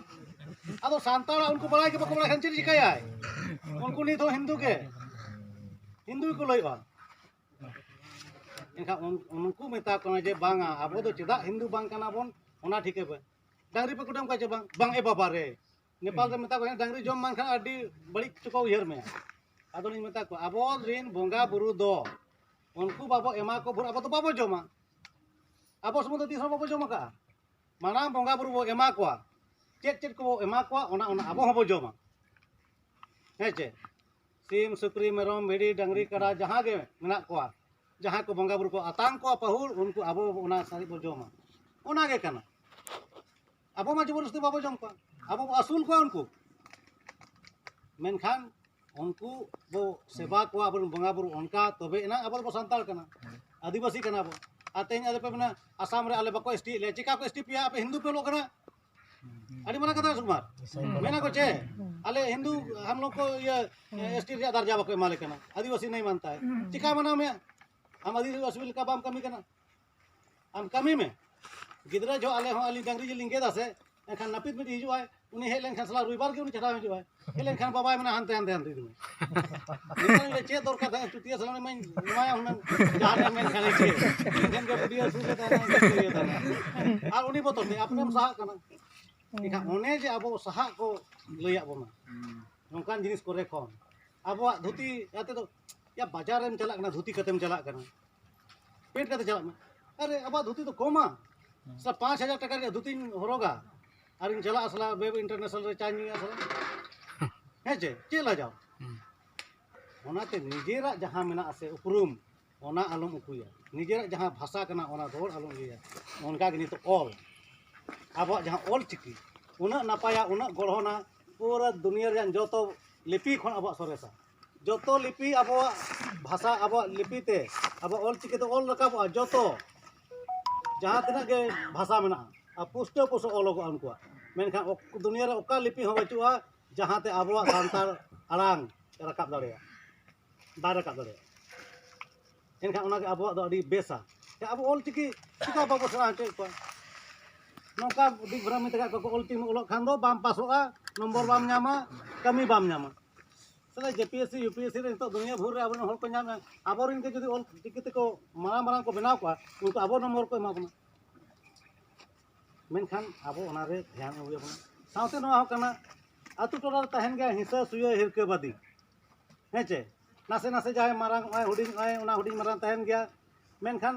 ᱟᱫᱚ ᱥᱟᱱᱛᱟᱲᱟᱜ ᱩᱱᱠᱩ ᱵᱟᱲᱟᱭ ᱜᱮ ᱵᱟᱠᱚ ᱵᱟᱲᱟᱭ ᱠᱷᱟᱱ ᱪᱮᱫ ᱪᱤᱠᱟᱹᱭᱟᱭ? ᱩᱱᱠᱩ ᱱᱤᱛ ᱦᱚᱸ ᱦᱤᱱᱫᱩ ᱜᱮ, ᱦᱤᱱᱫᱩ ᱜᱮᱠᱚ ᱞᱟᱹᱭᱚᱜᱼᱟ᱾ ᱮᱱᱠᱷᱟᱱ ᱩᱱ- ᱩᱱᱠᱩ ᱢᱮᱛᱟ ᱠᱚ ᱠᱟᱱᱟ ᱡᱮ ᱵᱟᱝᱟ, ᱟᱵᱚ ᱫᱚ ᱪᱮᱫᱟᱜ ᱦᱤᱱᱫᱩ ᱵᱟᱝ ᱠᱟᱱᱟ ᱵᱚᱱ, ᱚᱱᱟ ᱴᱷᱤᱠᱟᱹ ᱯᱮ᱾ ᱰᱟᱝᱨᱤ ᱯᱮ ᱠᱩᱴᱟᱹᱢ ᱠᱚᱣᱟ ᱪᱮ ᱵᱟᱝ? ᱵᱟᱝ ᱮ ᱵᱟᱵᱟ ᱨᱮ, ᱱᱮᱯᱟᱞ ᱨᱮ ᱢᱮᱛᱟ ᱠᱚ ᱠᱟᱱᱟ, ᱰᱟᱝᱨᱤ ᱡᱚᱢ ᱵᱟᱝᱠᱷᱟᱱ ᱟᱹᱰᱤ ᱵᱟᱹᱲᱤᱡ ᱪᱚᱠᱚ ᱩᱭᱦᱟᱹᱨ ᱢᱮᱭᱟ᱾ ᱟᱫᱚᱞᱤᱧ ᱢᱮᱛᱟ ᱠᱚᱣᱟ, ᱟᱵᱚ ᱨᱮᱱ ᱵᱚᱸᱜᱟ ᱵᱩᱨᱩ ᱫᱚ ᱩᱱᱠᱩ ᱵᱟᱵᱚ ᱮᱢᱟ ᱠᱚ ᱵᱷᱳᱨ ᱟᱵᱚ ᱫᱚ ᱵᱟᱵᱚ ᱡᱚᱢᱟ᱾ ᱟᱵᱚ ᱥᱩᱢᱩᱝ ᱫᱚ ᱛᱤᱥ ᱦᱚᱸ ᱵᱟᱵᱚ ᱡᱚᱢ ᱟᱠᱟᱫᱼᱟ᱾ ᱢᱟᱲᱟᱝ ᱵᱚᱸᱜᱟ ᱵᱩᱨᱩ ᱵᱚ ᱮᱢᱟ ᱠᱚᱣᱟ, ᱪᱮᱫ ᱪᱮᱫ ᱠᱚᱵᱚ ᱮᱢᱟ ᱠᱚᱣᱟ, ᱚᱱᱟ ᱚᱱᱟ ᱟᱵᱚ ᱦᱚᱸᱵᱚ ᱡᱚᱢᱟ᱾ ᱦᱮᱸ ᱪᱮ? ᱥᱤᱢ, ᱥᱩᱠᱨᱤ, ᱢᱮᱨᱚᱢ, ᱵᱷᱤᱰᱤ, ᱰᱟᱝᱨᱤ, ᱠᱟᱰᱟ ᱡᱟᱦᱟᱸ ᱜᱮ ᱢᱮᱱᱟᱜ ᱠᱚᱣᱟ, ᱡᱟᱦᱟᱸᱭ ᱠᱚ ᱵᱚᱸᱜᱟ ᱵᱩᱨᱩ ᱠᱚ ᱟᱛᱟᱝ ᱠᱚᱣᱟ ᱯᱟᱹᱦᱩᱲ, ᱩᱱᱠᱩ ᱟᱵᱚ ᱚᱱᱟ ᱥᱟᱨᱮᱡ ᱵᱚ ᱡᱚᱢᱟ᱾ ᱚᱱᱟ ᱜᱮ ᱠᱟᱱᱟ᱾ ᱟᱵᱚ ᱢᱟ ᱡᱚᱵᱚᱨᱫᱚᱥᱛᱤ ᱵᱟᱵᱚ ᱡᱚᱢ ᱠᱚᱣᱟ, ᱟᱵᱚ ᱵᱚ ᱟᱹᱥᱩᱞ ᱠᱚᱣᱟ ᱩᱱᱠᱩ᱾ ᱢᱮᱱᱠᱷᱟᱱ ᱩᱱᱠᱩ ᱵᱚ ᱥᱮᱵᱟ ᱠᱚᱣᱟ, ᱟᱵᱚᱨᱮᱱ ᱵᱚᱸᱜᱟ ᱵᱩᱨᱩ, ᱚᱱᱠᱟ ᱛᱚᱵᱮ ᱮᱱᱟᱝ ᱟᱵᱚ ᱫᱚᱵᱚ ᱥᱟᱱᱛᱟᱲ ᱠᱟᱱᱟ, ᱟᱹᱫᱤᱵᱟᱹᱥᱤ ᱠᱟᱱᱟ ᱵᱚ᱾ ᱟᱨ ᱛᱮᱦᱮᱧ ᱟᱞᱮ ᱯᱮ ᱢᱮᱱᱟ, ᱟᱥᱟᱢ ᱨᱮ ᱟᱞᱮ ᱵᱟᱠᱚ ᱮᱥ ᱴᱤ ᱮᱫ ᱞᱮᱭᱟ, ᱪᱮᱠᱟ ᱠᱚ ᱮᱥ ᱴᱤ ᱯᱮᱭᱟ? ᱟᱯᱮ ᱦᱤᱱᱫᱩ ᱯᱮ ᱚᱞᱚᱜ ᱠᱟᱱᱟ᱾ ᱟᱹᱰᱤ ᱢᱟᱨᱟᱝ ᱠᱟᱛᱷᱟ ᱥᱩᱠᱩᱢᱟᱨ᱾ ᱢᱮᱱᱟ ᱠᱚ ᱪᱮ, ᱟᱞᱮ ᱦᱤᱱᱫᱩ ᱦᱟᱢ ᱞᱳᱜ ᱠᱚ ᱤᱭᱟᱹ ᱮᱥ ᱴᱤ ᱨᱮᱭᱟᱜ ᱫᱟᱨᱡᱟ ᱵᱟᱠᱚ ᱮᱢᱟᱞᱮ ᱠᱟᱱᱟ, ᱟᱹᱫᱤᱵᱟᱹᱥᱤ ᱱᱟᱹᱭ ᱢᱟᱱᱛᱟ ᱦᱮ᱾ ᱪᱮᱠᱟ ᱢᱟᱱᱟᱣ ᱢᱮᱭᱟ? ᱟᱢ ᱟᱹᱫᱤᱵᱟᱹᱥᱤ ᱞᱮᱠᱟ ᱵᱟᱢ ᱠᱟᱹᱢᱤ ᱠᱟᱱᱟ, ᱟᱢ ᱠᱟᱹᱢᱤ ᱢᱮ᱾ ᱜᱤᱫᱽᱨᱟᱹ ᱡᱚᱦᱚᱜ ᱟᱞᱮ ᱦᱚᱸ ᱟᱹᱞᱤᱧ ᱰᱟᱝᱨᱤ ᱡᱤᱞ ᱞᱤᱧ ᱜᱮᱫᱟ ᱥᱮ, ᱮᱱᱠᱷᱟᱱ ᱱᱟᱹᱯᱤᱛ ᱢᱤᱫ ᱦᱤᱡᱩᱜᱼᱟᱭ, ᱩᱱᱤ ᱦᱮᱡ ᱞᱮᱱᱠᱷᱟᱱ ᱥᱟᱞᱟ ᱨᱚᱵᱤᱵᱟᱨ ᱜᱮ ᱩᱱᱤ ᱪᱟᱞᱟᱣ ᱦᱤᱡᱩᱜᱼᱟᱭ᱾ ᱦᱮᱡ ᱞᱮᱱᱠᱷᱟᱱ ᱵᱟᱵᱟᱭ ᱢᱮᱱᱟ, "ᱦᱟᱱᱛᱮ, ᱦᱟᱱᱛᱮ, ᱦᱟᱱᱛᱮ ᱤᱫᱤ ᱢᱮ᱾" ᱢᱮᱛᱟᱭ ᱠᱟᱱᱟ, "ᱪᱮᱫ ᱫᱚᱨᱠᱟᱨ ᱛᱟᱦᱮᱸ ᱪᱩᱴᱤᱭᱟᱹ ᱥᱟᱞᱟ ᱢᱟᱧ ᱮᱢᱟᱭᱟ ᱦᱩᱱᱟᱹᱝ, ᱡᱟᱦᱟᱸ ᱜᱮ ᱢᱮᱱ ᱠᱷᱟᱱ ᱪᱮᱫ?" ᱤᱧ ᱴᱷᱮᱱ ᱜᱮ ᱵᱩᱰᱷᱤᱭᱟᱹ ᱥᱩᱨ ᱨᱮ ᱛᱟᱦᱮᱱᱟ, ᱤᱧ ᱴᱷᱮᱱ ᱜᱮ ᱤᱭᱟᱹ ᱛᱟᱦᱮᱱᱟ᱾ ᱟᱨ ᱩᱱᱤ ᱵᱚᱛᱚᱨ ᱛᱮ ᱟᱯᱱᱮᱢ ᱥᱟᱦᱟᱜ ᱠᱟᱱᱟ᱾ ᱮᱱᱠᱷᱟᱱ ᱚᱱᱮ ᱡᱮ ᱟᱵᱚ ᱥᱟᱦᱟᱜ ᱠᱚ ᱞᱟᱹᱭᱟᱫ ᱵᱚᱱᱟ, ᱱᱚᱝᱠᱟᱱ ᱡᱤᱱᱤᱥ ᱠᱚᱨᱮ ᱠᱷᱚᱱ ᱟᱵᱚᱣᱟᱜ ᱫᱷᱩᱛᱤ ᱟᱛᱮ ᱫᱚ, ᱭᱟ, ᱵᱟᱡᱟᱨ ᱨᱮᱢ ᱪᱟᱞᱟᱜ ᱠᱟᱱᱟ, ᱫᱷᱩᱛᱤ ᱠᱟᱛᱮᱢ ᱪᱟᱞᱟᱜ ᱠᱟᱱᱟ, ᱯᱮᱱᱴ ᱠᱟᱛᱮ ᱪᱟᱞᱟᱜ ᱢᱮ᱾ ᱟᱨᱮ, ᱟᱵᱚᱣᱟᱜ ᱫᱷᱩᱛᱤ ᱫᱚ ᱠᱚᱢᱟ, ᱥᱟᱞᱟ ᱯᱟᱸᱪ ᱦᱟᱡᱟᱨ ᱴᱟᱠᱟ ᱨᱮᱭᱟᱜ ᱫᱷᱩᱛᱤᱧ ᱦᱚᱨᱚᱜᱟ ᱟᱨᱤᱧ ᱪᱟᱞᱟᱜᱼᱟ ᱥᱟᱞᱟ ᱵᱮᱵ ᱤᱱᱴᱟᱨᱱᱮᱥᱱᱟᱞ ᱨᱮ ᱪᱟᱧ ᱧᱩᱭᱟ ᱥᱟᱞᱟ᱾ ᱦᱮᱸ ᱪᱮ? ᱪᱮᱫ ᱞᱟᱡᱟᱣ? ᱦᱩᱸ᱾ ᱚᱱᱟᱛᱮ ᱱᱤᱡᱮᱨᱟᱜ ᱡᱟᱦᱟᱸ ᱢᱮᱱᱟᱜᱼᱟ ᱥᱮ ᱩᱯᱨᱩᱢ, ᱚᱱᱟ ᱟᱞᱚᱢ ᱩᱠᱩᱭᱟ᱾ ᱱᱤᱡᱮᱨᱟᱜ ᱡᱟᱦᱟᱸ ᱵᱷᱟᱥᱟ ᱠᱟᱱᱟ, ᱚᱱᱟ ᱨᱚᱲ ᱟᱞᱚᱢ ᱤᱭᱟᱹᱭᱟ᱾ ᱚᱱᱠᱟ ᱜᱮ ᱱᱤᱛᱚᱜ ᱚᱞ, ᱟᱵᱚᱣᱟᱜ ᱡᱟᱦᱟᱸ ᱚᱞ ᱪᱤᱠᱤ, ᱩᱱᱟᱹᱜ ᱱᱟᱯᱟᱭᱟ, ᱩᱱᱟᱹᱜ ᱜᱚᱲᱦᱚᱱᱟ, ᱯᱩᱨᱟᱹ ᱫᱩᱱᱤᱭᱟᱹ ᱨᱮᱭᱟᱜ ᱡᱚᱛᱚ ᱞᱤᱯᱤ ᱠᱷᱚᱱ ᱟᱵᱚᱣᱟᱜ ᱥᱚᱨᱮᱥᱟ᱾ ᱡᱚᱛᱚ ᱞᱤᱯᱤ ᱟᱵᱚᱣᱟᱜ ᱵᱷᱟᱥᱟ, ᱟᱵᱚᱣᱟᱜ ᱞᱤᱯᱤ ᱛᱮ, ᱟᱵᱚᱣᱟᱜ ᱚᱞ ᱪᱤᱠᱤ ᱛᱮ ᱚᱞ ᱨᱟᱠᱟᱵᱚᱜᱼᱟ᱾ ᱡᱚᱛᱚ ᱡᱟᱦᱟᱸ ᱛᱤᱱᱟᱹᱜ ᱜᱮ ᱵᱷᱟᱥᱟ ᱢᱮᱱᱟᱜᱼᱟ, ᱟᱨ ᱯᱩᱥᱴᱟᱹᱣ ᱯᱩᱥᱴᱟᱹᱣ ᱚᱞᱚᱜᱚᱜᱼᱟ ᱩᱱᱠᱩᱣᱟᱜ᱾ ᱢᱮᱱᱠᱷᱟᱱ ᱚᱠ-, ᱫᱩᱱᱤᱭᱟᱹ ᱨᱮ ᱚᱠᱟ ᱞᱤᱯᱤ ᱦᱚᱸ ᱵᱟᱹᱪᱩᱜᱼᱟ, ᱡᱟᱦᱟᱸᱛᱮ ᱟᱵᱚᱣᱟᱜ ᱥᱟᱱᱛᱟᱲ ᱟᱲᱟᱝ ᱨᱟᱠᱟᱵ ᱫᱟᱲᱮᱭᱟᱜᱼᱟ, ᱵᱟᱭ ᱨᱟᱠᱟᱵ ᱫᱟᱲᱮᱭᱟᱜᱼᱟ᱾ ᱮᱱᱠᱷᱟᱱ ᱚᱱᱟᱜᱮ ᱟᱵᱚᱣᱟᱜ ᱫᱚ ᱟᱹᱰᱤ ᱵᱮᱥᱟ᱾ ᱟᱵᱚ ᱚᱞ ᱪᱤᱠᱤ ᱪᱤᱠᱟ ᱵᱟᱵᱚ ᱥᱮᱬᱟ ᱦᱚᱪᱚᱭᱮᱫ ᱠᱚᱣᱟ? ᱱᱚᱝᱠᱟ ᱫᱤᱜᱽᱵᱷᱨᱟᱢᱤ ᱛᱮ ᱠᱚ ᱚᱞ ᱪᱤᱠᱤ ᱚᱞᱚᱜ ᱠᱷᱟᱱ ᱫᱚ ᱵᱟᱢ ᱯᱟᱥᱚᱜᱼᱟ, ᱱᱚᱢᱵᱚᱨ ᱵᱟᱢ ᱧᱟᱢᱟ, ᱠᱟᱹᱢᱤ ᱵᱟᱢ ᱧᱟᱢᱟ᱾ ᱛᱟᱦᱞᱮ J P S C, U P S C ᱨᱮ ᱱᱤᱛᱚᱜ ᱫᱩᱱᱤᱭᱟᱹ ᱵᱷᱳᱨ ᱨᱮ ᱟᱵᱚᱨᱮᱱ ᱦᱚᱲ ᱠᱚ ᱧᱟᱢᱮᱫᱼᱟ, ᱟᱵᱚᱨᱮᱱ ᱜᱮ ᱡᱩᱫᱤ ᱚᱞ ᱪᱤᱠᱤ ᱛᱮᱠᱚ ᱢᱟᱨᱟᱝ ᱢᱟᱨᱟᱝ ᱠᱚ ᱵᱮᱱᱟᱣ ᱠᱚᱣᱟ, ᱩᱱᱠᱩ ᱟᱵᱚ ᱱᱚᱢᱵᱚᱨ ᱠᱚ ᱮᱢᱟ ᱵᱚᱱᱟ᱾ ᱢᱮᱱᱠᱷᱟᱱ ᱟᱵᱚ ᱚᱱᱟᱨᱮ ᱫᱷᱮᱭᱟᱱ ᱮᱢ ᱦᱩᱭ ᱟᱵᱚᱱᱟ᱾ ᱥᱟᱶᱛᱮ ᱱᱚᱣᱟ ᱦᱚᱸ ᱠᱟᱱᱟ, ᱟᱹᱛᱩ ᱴᱚᱞᱟ ᱨᱮ ᱛᱟᱦᱮᱱ ᱜᱮᱭᱟ ᱦᱤᱸᱥᱟᱹ, ᱥᱩᱭᱟᱹ, ᱦᱤᱨᱠᱟᱹ, ᱵᱟᱹᱫᱤ᱾ ᱦᱮᱸ ᱪᱮ? ᱱᱟᱥᱮ ᱱᱟᱥᱮ ᱡᱟᱦᱟᱸᱭ ᱢᱟᱨᱟᱝ ᱚᱜᱼᱟᱭ, ᱦᱩᱰᱤᱧ ᱚᱜᱼᱟᱭ, ᱚᱱᱟ ᱦᱩᱰᱤᱧ ᱢᱟᱨᱟᱝ ᱛᱟᱦᱮᱱ ᱜᱮᱭᱟ᱾ ᱢᱮᱱᱠᱷᱟᱱ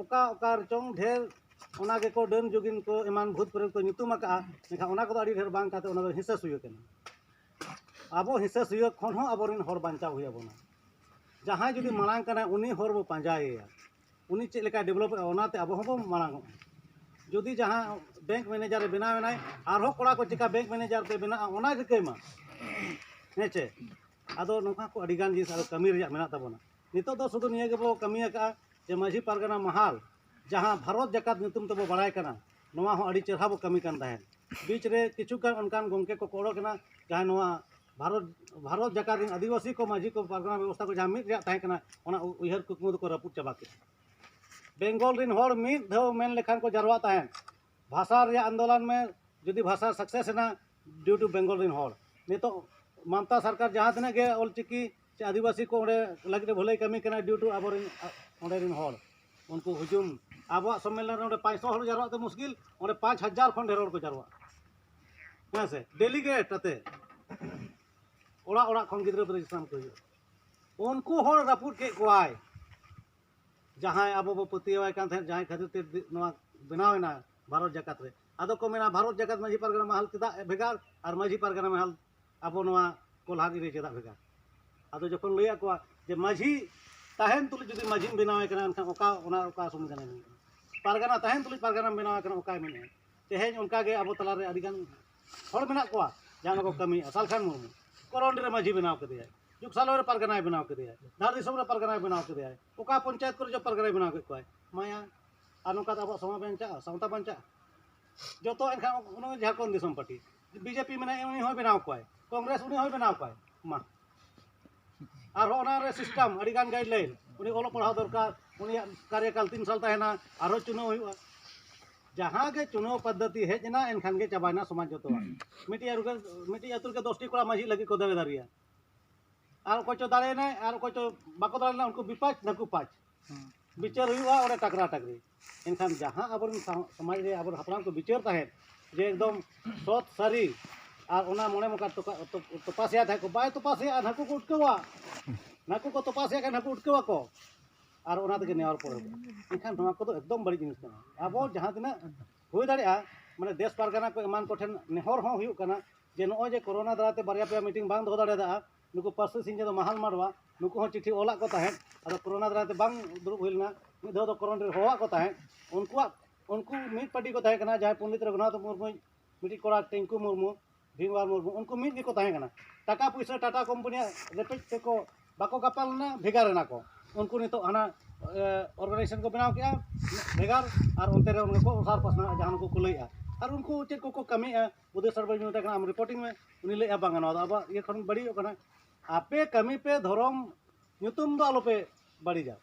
ᱚᱠᱟ ᱚᱠᱟ ᱨᱮᱪᱚᱝ ᱰᱷᱮᱨ ᱚᱱᱟ ᱜᱮᱠᱚ ᱰᱟᱹᱱ ᱡᱳᱜᱤᱱ ᱠᱚ ᱮᱢᱟᱱ ᱵᱷᱩᱛ ᱯᱨᱮᱛ ᱠᱚ ᱧᱩᱛᱩᱢ ᱟᱠᱟᱜᱼᱟ, ᱢᱮᱱᱠᱷᱟᱱ ᱚᱱᱟ ᱠᱚᱫᱚ ᱟᱹᱰᱤ ᱰᱷᱮᱨ ᱵᱟᱝ ᱠᱟᱛᱮ ᱚᱱᱟ ᱫᱚ ᱦᱤᱸᱥᱟᱹ ᱥᱩᱭᱟᱹ ᱠᱟᱱᱟ᱾ ᱟᱵᱚ ᱦᱤᱸᱥᱟᱹ ᱥᱩᱭᱟᱹ ᱠᱷᱚᱱ ᱦᱚᱸ ᱟᱵᱚᱨᱮᱱ ᱦᱚᱲ ᱵᱟᱧᱪᱟᱣ ᱦᱩᱭ ᱟᱵᱚᱱᱟ᱾ ᱡᱟᱦᱟᱸᱭ ᱡᱩᱫᱤ ᱢᱟᱲᱟᱝ ᱠᱟᱱᱟᱭ, ᱩᱱᱤ ᱦᱚᱨ ᱵᱚ ᱯᱟᱸᱡᱟᱭᱮᱭᱟ, ᱩᱱᱤ ᱪᱮᱫ ᱞᱮᱠᱟᱭ ᱰᱮᱵᱷᱞᱚᱯᱮᱫᱼᱟ, ᱚᱱᱟᱛᱮ ᱟᱵᱚ ᱦᱚᱸᱵᱚᱱ ᱢᱟᱲᱟᱝ ᱚᱜᱼᱟ᱾ ᱡᱩᱫᱤ ᱡᱟᱦᱟᱸ ᱵᱮᱝᱠ ᱢᱮᱱᱮᱡᱟᱨᱮ ᱵᱮᱱᱟᱣ ᱮᱱᱟᱭ, ᱟᱨᱦᱚᱸ ᱠᱚᱲᱟ ᱠᱚ ᱪᱮᱠᱟ ᱵᱮᱝᱠ ᱢᱮᱱᱮᱡᱟᱨ ᱯᱮ ᱵᱮᱱᱟᱜᱼᱟ, ᱚᱱᱟ ᱨᱤᱠᱟᱹᱭ ᱢᱟ᱾ ᱦᱮᱸ ᱪᱮ? ᱟᱫᱚ ᱱᱚᱝᱠᱟ ᱠᱚ ᱟᱹᱰᱤ ᱜᱟᱱ ᱡᱤᱱᱤᱥ ᱟᱨᱚ ᱠᱟᱹᱢᱤ ᱨᱮᱭᱟᱜ ᱢᱮᱱᱟᱜ ᱛᱟᱵᱚᱱᱟ᱾ ᱱᱤᱛᱚᱜ ᱫᱚ ᱥᱩᱫᱷᱩ ᱱᱤᱭᱟᱹ ᱜᱮᱵᱚ ᱠᱟᱹᱢᱤ ᱟᱠᱟᱫᱼᱟ ᱡᱮ ᱢᱟᱹᱡᱷᱤ ᱯᱟᱨᱜᱟᱱᱟ ᱢᱟᱦᱟᱞ, ᱡᱟᱦᱟᱸ ᱵᱷᱟᱨᱚᱛ ᱡᱟᱠᱟᱛ ᱧᱩᱛᱩᱢ ᱛᱮᱵᱚ ᱵᱟᱲᱟᱭ ᱠᱟᱱᱟ, ᱱᱚᱣᱟ ᱦᱚᱸ ᱟᱹᱰᱤ ᱪᱮᱦᱨᱟ ᱵᱚ ᱠᱟᱹᱢᱤ ᱠᱟᱱ ᱛᱟᱦᱮᱸᱫ᱾ ᱵᱤᱪ ᱨᱮ ᱠᱤᱪᱷᱩ ᱜᱟᱱ ᱚᱱᱠᱟᱱ ᱜᱚᱢᱠᱮ ᱠᱚᱠᱚ ᱚᱰᱚᱠ ᱮᱱᱟ, ᱡᱟᱦᱟᱸᱭ ᱱᱚᱣᱟ ᱵᱷᱟᱨᱚᱛ, ᱵᱷᱟᱨᱚᱛ ᱡᱟᱠᱟᱛ ᱨᱮᱱ ᱟᱹᱫᱤᱵᱟᱹᱥᱤ ᱠᱚ, ᱢᱟᱹᱡᱷᱤ ᱠᱚ, ᱯᱟᱨᱜᱟᱱᱟ ᱵᱮᱵᱚᱥᱛᱷᱟ ᱠᱚ ᱡᱟᱦᱟᱸ ᱢᱤᱫ ᱨᱮᱭᱟᱜ ᱛᱟᱦᱮᱸ ᱠᱟᱱᱟ, ᱚᱱᱟ ᱩ-, ᱩᱭᱦᱟᱹᱨ ᱠᱩᱠᱢᱩ ᱫᱚᱠᱚ ᱨᱟᱹᱯᱩᱫ ᱪᱟᱵᱟ ᱠᱮᱫᱟ᱾ ᱵᱮᱝᱜᱚᱞ ᱨᱮᱱ ᱦᱚᱲ ᱢᱤᱫ ᱫᱷᱟᱣ ᱢᱮᱱ ᱞᱮᱠᱷᱟᱱ ᱠᱚ ᱡᱟᱨᱣᱟᱜ ᱛᱟᱦᱮᱸᱫ, ᱵᱷᱟᱥᱟ ᱨᱮᱭᱟᱜ ᱟᱱᱫᱳᱞᱚᱱ ᱢᱮ, ᱡᱩᱫᱤ ᱵᱷᱟᱥᱟ ᱥᱟᱠᱥᱮᱥ ᱮᱱᱟ ᱰᱤᱭᱩ ᱴᱩ ᱵᱮᱝᱜᱚᱞ ᱨᱮᱱ ᱦᱚᱲ᱾ ᱱᱤᱛᱚᱜ ᱢᱟᱢᱛᱟ ᱥᱚᱨᱠᱟᱨ ᱡᱟᱦᱟᱸ ᱛᱤᱱᱟᱹᱜ ᱜᱮ ᱚᱞᱪᱤᱠᱤ ᱥᱮ ᱟᱹᱫᱤᱵᱟᱹᱥᱤ ᱠᱚ ᱚᱸᱰᱮ ᱞᱟᱹᱜᱤᱫ ᱮ ᱵᱷᱟᱹᱞᱟᱹᱭ ᱠᱟᱹᱢᱤ ᱠᱟᱱᱟ ᱰᱤᱭᱩ ᱴᱩ ᱟᱵᱚᱨᱮᱱ ᱚᱸᱰᱮ ᱨᱮᱱ ᱦᱚᱲ, ᱩᱱᱠᱩ ᱦᱩᱡᱩᱢ, ᱟᱵᱚᱣᱟᱜ ᱥᱚᱢᱢᱮᱞᱚᱱ ᱨᱮ ᱚᱸᱰᱮ ᱯᱟᱸᱪᱥᱚ ᱦᱚᱲ ᱡᱟᱨᱣᱟᱜ ᱛᱮ ᱢᱩᱥᱠᱤᱞ, ᱚᱸᱰᱮ ᱯᱟᱸᱪ ᱦᱟᱡᱟᱨ ᱠᱷᱚᱱ ᱰᱷᱮᱨ ᱦᱚᱲ ᱠᱚ ᱡᱟᱨᱣᱟᱜᱼᱟ᱾ ᱦᱮᱸ ᱥᱮ, ᱰᱮᱞᱤᱜᱮᱴ ᱟᱛᱮ ᱚᱲᱟᱜ ᱚᱲᱟᱜ ᱠᱷᱚᱱ ᱜᱤᱫᱽᱨᱟᱹ ᱯᱤᱫᱽᱨᱟᱹ ᱥᱟᱱᱟᱢ ᱠᱚ ᱦᱤᱡᱩᱜᱼᱟ᱾ ᱩᱱᱠᱩ ᱦᱚᱲ ᱨᱟᱹᱯᱩᱫ ᱠᱮᱫ ᱠᱚᱣᱟᱭ, ᱡᱟᱦᱟᱸᱭ ᱟᱵᱚ ᱵᱚ ᱯᱟᱹᱛᱭᱟᱹᱣᱟᱭ ᱠᱟᱱ ᱛᱟᱦᱮᱸᱫ, ᱡᱟᱦᱟᱸᱭ ᱠᱷᱟᱹᱛᱤᱨ ᱛᱮ ᱫᱤ-, ᱱᱚᱣᱟ ᱵᱮᱱᱟᱣ ᱮᱱᱟ ᱵᱷᱟᱨᱚᱛ ᱡᱟᱠᱟᱛ ᱨᱮ᱾ ᱟᱫᱚ ᱠᱚ ᱢᱮᱱᱟ, ᱵᱷᱟᱨᱚᱛ ᱡᱟᱠᱟᱛ ᱢᱟᱹᱡᱷᱤ ᱯᱟᱨᱜᱟᱱᱟ ᱢᱟᱦᱟᱞ ᱪᱮᱫᱟᱜ ᱵᱷᱮᱜᱟᱨ ᱟᱨ ᱢᱟᱹᱡᱷᱤ ᱯᱟᱨᱜᱟᱱᱟ ᱢᱟᱦᱟᱞ ᱟᱵᱚ ᱱᱚᱣᱟ ᱠᱚᱞᱦᱟᱱ ᱨᱮ ᱪᱮᱫᱟᱜ ᱵᱷᱮᱜᱟᱨ? ᱟᱫᱚ ᱡᱚᱠᱷᱚᱱ ᱞᱟᱹᱭᱟᱫ ᱠᱚᱣᱟ ᱡᱮ ᱢᱟᱹᱡᱷᱤ ᱛᱟᱦᱮᱱ ᱛᱩᱞᱩᱡ ᱡᱩᱫᱤ ᱢᱟᱹᱡᱷᱤᱢ ᱵᱮᱱᱟᱣᱮ ᱠᱟᱱᱟ, ᱮᱱᱠᱷᱟᱱ ᱚᱠᱟ, ᱚᱱᱟ ᱚᱠᱟ ᱥᱚᱝᱵᱤᱫᱷᱟᱱᱮ ᱢᱮᱱᱮᱫᱼᱟ? ᱯᱟᱨᱜᱟᱱᱟ ᱛᱟᱦᱮᱱ ᱛᱩᱞᱩᱡ ᱯᱟᱨᱜᱟᱱᱟᱢ ᱵᱮᱱᱟᱣᱮ ᱠᱟᱱᱟ, ᱚᱠᱟᱭ ᱢᱮᱱᱮᱫᱼᱟ? ᱛᱮᱦᱮᱧ ᱚᱱᱠᱟ ᱜᱮ ᱟᱵᱚ ᱛᱟᱞᱟᱨᱮ ᱟᱹᱰᱤᱜᱟᱱ ᱦᱚᱲ ᱢᱮᱱᱟᱜ ᱠᱚᱣᱟ ᱡᱟᱦᱟᱸ ᱠᱚ ᱠᱟᱹᱢᱤᱭᱮᱫᱼᱟ᱾ ᱥᱟᱞᱠᱷᱟᱱ ᱢᱩᱨᱢᱩ ᱠᱚᱨᱚᱱᱰᱤ ᱨᱮ ᱢᱟᱹᱡᱷᱤ ᱵᱮᱱᱟᱣ ᱠᱮᱫᱮᱭᱟᱭ, ᱡᱩᱜᱽᱥᱟᱞᱳᱭ ᱨᱮ ᱯᱟᱨᱜᱟᱱᱟᱭ ᱵᱮᱱᱟᱣ ᱠᱮᱫᱮᱭᱟᱭ, ᱫᱷᱟᱲ ᱫᱤᱥᱚᱢ ᱨᱮ ᱯᱟᱨᱜᱟᱱᱟᱭ ᱵᱮᱱᱟᱣ ᱠᱮᱫᱮᱭᱟᱭ, ᱚᱠᱟ ᱯᱚᱧᱪᱟᱭᱮᱛ ᱠᱚᱨᱮ ᱪᱚ ᱯᱟᱨᱜᱟᱱᱟᱭ ᱵᱮᱱᱟᱣ ᱠᱮᱫ ᱠᱚᱣᱟᱭ᱾ ᱢᱟᱭᱟ, ᱟᱨ ᱱᱚᱝᱠᱟ ᱫᱚ ᱟᱵᱚᱣᱟᱜ ᱥᱚᱢᱟᱡᱽ ᱵᱟᱧᱪᱟᱜᱼᱟ, ᱥᱟᱶᱛᱟ ᱵᱟᱧᱪᱟᱜᱼᱟ? ᱡᱚᱛᱚ ᱮᱱᱠᱷᱟᱱ ᱩᱱᱤ ᱡᱷᱟᱲᱠᱷᱚᱸᱰ ᱫᱤᱥᱚᱢ ᱯᱟᱨᱴᱤ, ᱵᱤᱡᱮᱯᱤ ᱢᱮᱱᱟᱭᱟ, ᱩᱱᱤ ᱦᱚᱸᱭ ᱵᱮᱱᱟᱣ ᱠᱚᱣᱟᱭ, ᱠᱚᱝᱜᱨᱮᱥ ᱩᱱᱤ ᱦᱚᱸᱭ ᱵᱮᱱᱟᱣ ᱠᱚᱣᱟᱭ᱾ ᱢᱟ, ᱟᱨᱦᱚᱸ ᱚᱱᱟ ᱨᱮ ᱥᱤᱥᱴᱮᱢ, ᱟᱹᱰᱤ ᱜᱟᱱ ᱜᱟᱭᱤᱰᱞᱟᱭᱤᱱ, ᱩᱱᱤ ᱚᱞᱚᱜ ᱯᱟᱲᱦᱟᱣ ᱫᱚᱨᱠᱟᱨ, ᱩᱱᱤᱭᱟᱜ ᱠᱟᱨᱭᱚᱠᱟᱞ ᱛᱤᱱ ᱥᱟᱞ ᱛᱟᱦᱮᱱᱟ, ᱟᱨᱦᱚᱸ ᱪᱩᱱᱟᱹᱣ ᱦᱩᱭᱩᱜᱼᱟ᱾ ᱡᱟᱦᱟᱸ ᱜᱮ ᱪᱩᱱᱟᱹᱣ ᱯᱚᱫᱽᱫᱷᱚᱛᱤ ᱦᱮᱡ ᱮᱱᱟ, ᱮᱱᱠᱷᱟᱱ ᱜᱮ ᱪᱟᱵᱟᱭᱮᱱᱟ ᱥᱚᱢᱟᱡᱽ ᱡᱚᱛᱚᱣᱟᱜ᱾ ᱢᱤᱫᱴᱤᱡ ᱟᱹᱛᱩ ᱨᱮ, ᱢᱤᱫᱴᱤᱡ ᱟᱹᱛᱩ ᱨᱮᱜᱮ ᱫᱚᱥᱴᱤ ᱠᱚᱲᱟ ᱢᱟᱹᱡᱷᱤ ᱞᱟᱹᱜᱤᱫ ᱠᱚ ᱫᱟᱹᱲᱮ ᱫᱟᱲᱮᱭᱟᱜᱼᱟ, ᱟᱨ ᱚᱠᱚᱭ ᱪᱚ ᱫᱟᱲᱮᱭᱮᱱᱟᱭ ᱟᱨ ᱚᱠᱚᱭ ᱪᱚ ᱵᱟᱠᱚ ᱫᱟᱲᱮ ᱞᱮᱱᱟ, ᱩᱱᱠᱩ ᱵᱤᱯᱟᱪ ᱱᱟᱹᱠᱩ ᱯᱟᱪ᱾ ᱵᱤᱪᱟᱹᱨ ᱦᱩᱭᱩᱜᱼᱟ ᱚᱸᱰᱮ ᱴᱟᱠᱨᱟ ᱴᱟᱠᱨᱤ᱾ ᱮᱱᱠᱷᱟᱱ ᱡᱟᱦᱟᱸ ᱟᱵᱚᱨᱮᱱ ᱥᱟᱶ-, ᱥᱚᱢᱟᱡᱽ ᱨᱮ ᱟᱵᱚᱨᱮᱱ ᱦᱟᱯᱲᱟᱢ ᱠᱚ ᱵᱤᱪᱟᱹᱨ ᱛᱟᱦᱮᱸᱫ ᱡᱮ ᱮᱠᱫᱚᱢ ᱥᱚᱛ ᱥᱟᱹᱨᱤ, ᱟᱨ ᱚᱱᱟ ᱢᱚᱬᱮ ᱢᱚᱠᱟ ᱛᱚᱯᱟ-, ᱛᱚᱯ-, ᱛᱚᱯᱟᱥᱮᱭᱟ ᱛᱟᱦᱮᱸᱫ ᱠᱚ, ᱵᱟᱭ ᱛᱚᱯᱟᱥᱮᱭᱟ, ᱱᱟᱹᱠᱩ ᱠᱚ ᱩᱴᱠᱟᱹᱣᱟ, ᱱᱟᱹᱠᱩ ᱠᱚ ᱛᱚᱯᱟᱥᱮᱭᱟ ᱠᱷᱟᱱ ᱱᱟᱹᱠᱩ ᱩᱴᱠᱟᱹᱣᱟ ᱠᱚ, ᱟᱨ ᱚᱱᱟ ᱛᱮᱜᱮ ᱱᱮᱣᱟᱨ ᱯᱚᱨᱚᱵᱽ᱾ ᱮᱱᱠᱷᱟᱱ ᱱᱚᱣᱟ ᱠᱚᱫᱚ ᱮᱠᱫᱚᱢ ᱵᱟᱹᱲᱤᱡ ᱡᱤᱱᱤᱥ ᱠᱟᱱᱟ᱾ ᱟᱵᱚ ᱡᱟᱦᱟᱸ ᱛᱤᱱᱟᱹᱜ ᱦᱩᱭ ᱫᱟᱲᱮᱭᱟᱜᱼᱟ, ᱢᱟᱱᱮ ᱫᱮᱥ ᱯᱟᱨᱜᱟᱱᱟ ᱠᱚ ᱮᱢᱟᱱ ᱠᱚᱴᱷᱮᱱ ᱱᱮᱦᱚᱨ ᱦᱚᱸ ᱦᱩᱭᱩᱜ ᱠᱟᱱᱟ ᱡᱮ ᱱᱚᱜᱼᱚᱭ ᱡᱮ ᱠᱚᱨᱳᱱᱟ ᱫᱟᱨᱟᱭ ᱛᱮ ᱵᱟᱨᱭᱟ ᱯᱮᱭᱟ ᱢᱤᱴᱤᱝ ᱵᱟᱝ ᱫᱚᱦᱚ ᱫᱟᱲᱮᱭᱟᱫᱟ, ᱱᱩᱠᱩ ᱯᱟᱹᱨᱥᱤ ᱥᱤᱧ ᱪᱟᱸᱫᱚ ᱢᱟᱦᱟᱞ ᱢᱟᱰᱣᱟ, ᱱᱩᱠᱩ ᱦᱚᱸ ᱪᱤᱴᱷᱤ ᱚᱞᱟᱜ ᱠᱚ ᱛᱟᱦᱮᱸᱫ, ᱟᱫᱚ ᱠᱚᱨᱳᱱᱟ ᱫᱟᱨᱟᱭ ᱛᱮ ᱵᱟᱝ ᱫᱩᱲᱩᱵ ᱦᱩᱭ ᱞᱮᱱᱟ᱾ ᱢᱤᱫ ᱫᱷᱟᱣ ᱫᱚ ᱠᱚᱨᱚᱱᱰᱤ ᱨᱮ ᱦᱚᱦᱚᱣᱟᱜ ᱠᱚ ᱛᱟᱦᱮᱸᱫ, ᱩᱱᱠᱩᱣᱟᱜ, ᱩᱱᱠᱩ ᱢᱤᱫ ᱯᱟᱹᱴᱤ ᱠᱚ ᱛᱟᱦᱮᱸ ᱠᱟᱱᱟ, ᱡᱟᱦᱟᱸᱭ ᱯᱚᱱᱰᱤᱛ ᱨᱚᱜᱷᱩᱱᱟᱛᱷ ᱢᱩᱨᱢᱩᱭ, ᱢᱤᱫᱴᱤᱡ ᱠᱚᱲᱟ ᱴᱤᱝᱠᱩ ᱢᱩᱨᱢᱩ, ᱵᱷᱤᱢᱣᱟᱨ ᱢᱩᱨᱢᱩ, ᱩᱱᱠᱩ ᱢᱤᱫ ᱜᱮᱠᱚ ᱛᱟᱦᱮᱸ ᱠᱟᱱᱟ᱾ ᱴᱟᱠᱟ ᱯᱩᱭᱥᱟᱹ ᱴᱟᱴᱟ ᱠᱳᱢᱯᱟᱱᱤᱭᱟᱜ ᱨᱮᱯᱮᱡ ᱛᱮᱠᱚ ᱵᱟᱠᱚ ᱜᱟᱯᱟᱞ ᱞᱮᱱᱟ, ᱵᱷᱮᱜᱟᱨ ᱮᱱᱟ ᱠᱚ᱾ ᱩᱱᱠᱩ ᱱᱤᱛᱚᱜ ᱦᱟᱱᱟ, ᱮ, ᱚᱨᱜᱟᱱᱟᱭᱡᱮᱥᱚᱱ ᱠᱚ ᱵᱮᱱᱟᱣ ᱠᱮᱜᱼᱟ ᱵᱷᱮᱜᱟᱨ, ᱟᱨ ᱚᱱᱛᱮ ᱨᱮ ᱚᱱᱟ ᱠᱚ ᱚᱥᱟᱨ ᱯᱟᱥᱱᱟᱣ ᱡᱟᱦᱟᱸ ᱠᱚ ᱠᱚ ᱞᱟᱹᱭᱮᱜᱼᱟ᱾ ᱟᱨ ᱩᱱᱠᱩ ᱪᱮᱫ ᱠᱚᱠᱚ ᱠᱟᱹᱢᱤᱭᱮᱜᱼᱟ, ᱵᱩᱫᱷᱮᱥᱚᱨ ᱵᱟᱹᱧ ᱢᱮᱛᱟᱭ ᱠᱟᱱᱟ, "ᱟᱢ ᱨᱤᱯᱳᱨᱴᱤᱝ ᱢᱮ", ᱩᱱᱤ ᱞᱟᱹᱭᱮᱜᱼᱟ, "ᱵᱟᱝᱟ, ᱱᱚᱣᱟ ᱫᱚ ᱟᱵᱚᱣᱟᱜ ᱤᱭᱟᱹ ᱠᱷᱚᱱ ᱵᱟᱹᱲᱤᱡᱚᱜ ᱠᱟᱱᱟ, ᱟᱯᱮ ᱠᱟᱹᱢᱤ ᱯᱮ, ᱫᱷᱚᱨᱚᱢ ᱧᱩᱛᱩᱢ ᱫᱚ ᱟᱞᱚᱯᱮ ᱵᱟᱹᱲᱤᱡᱟ,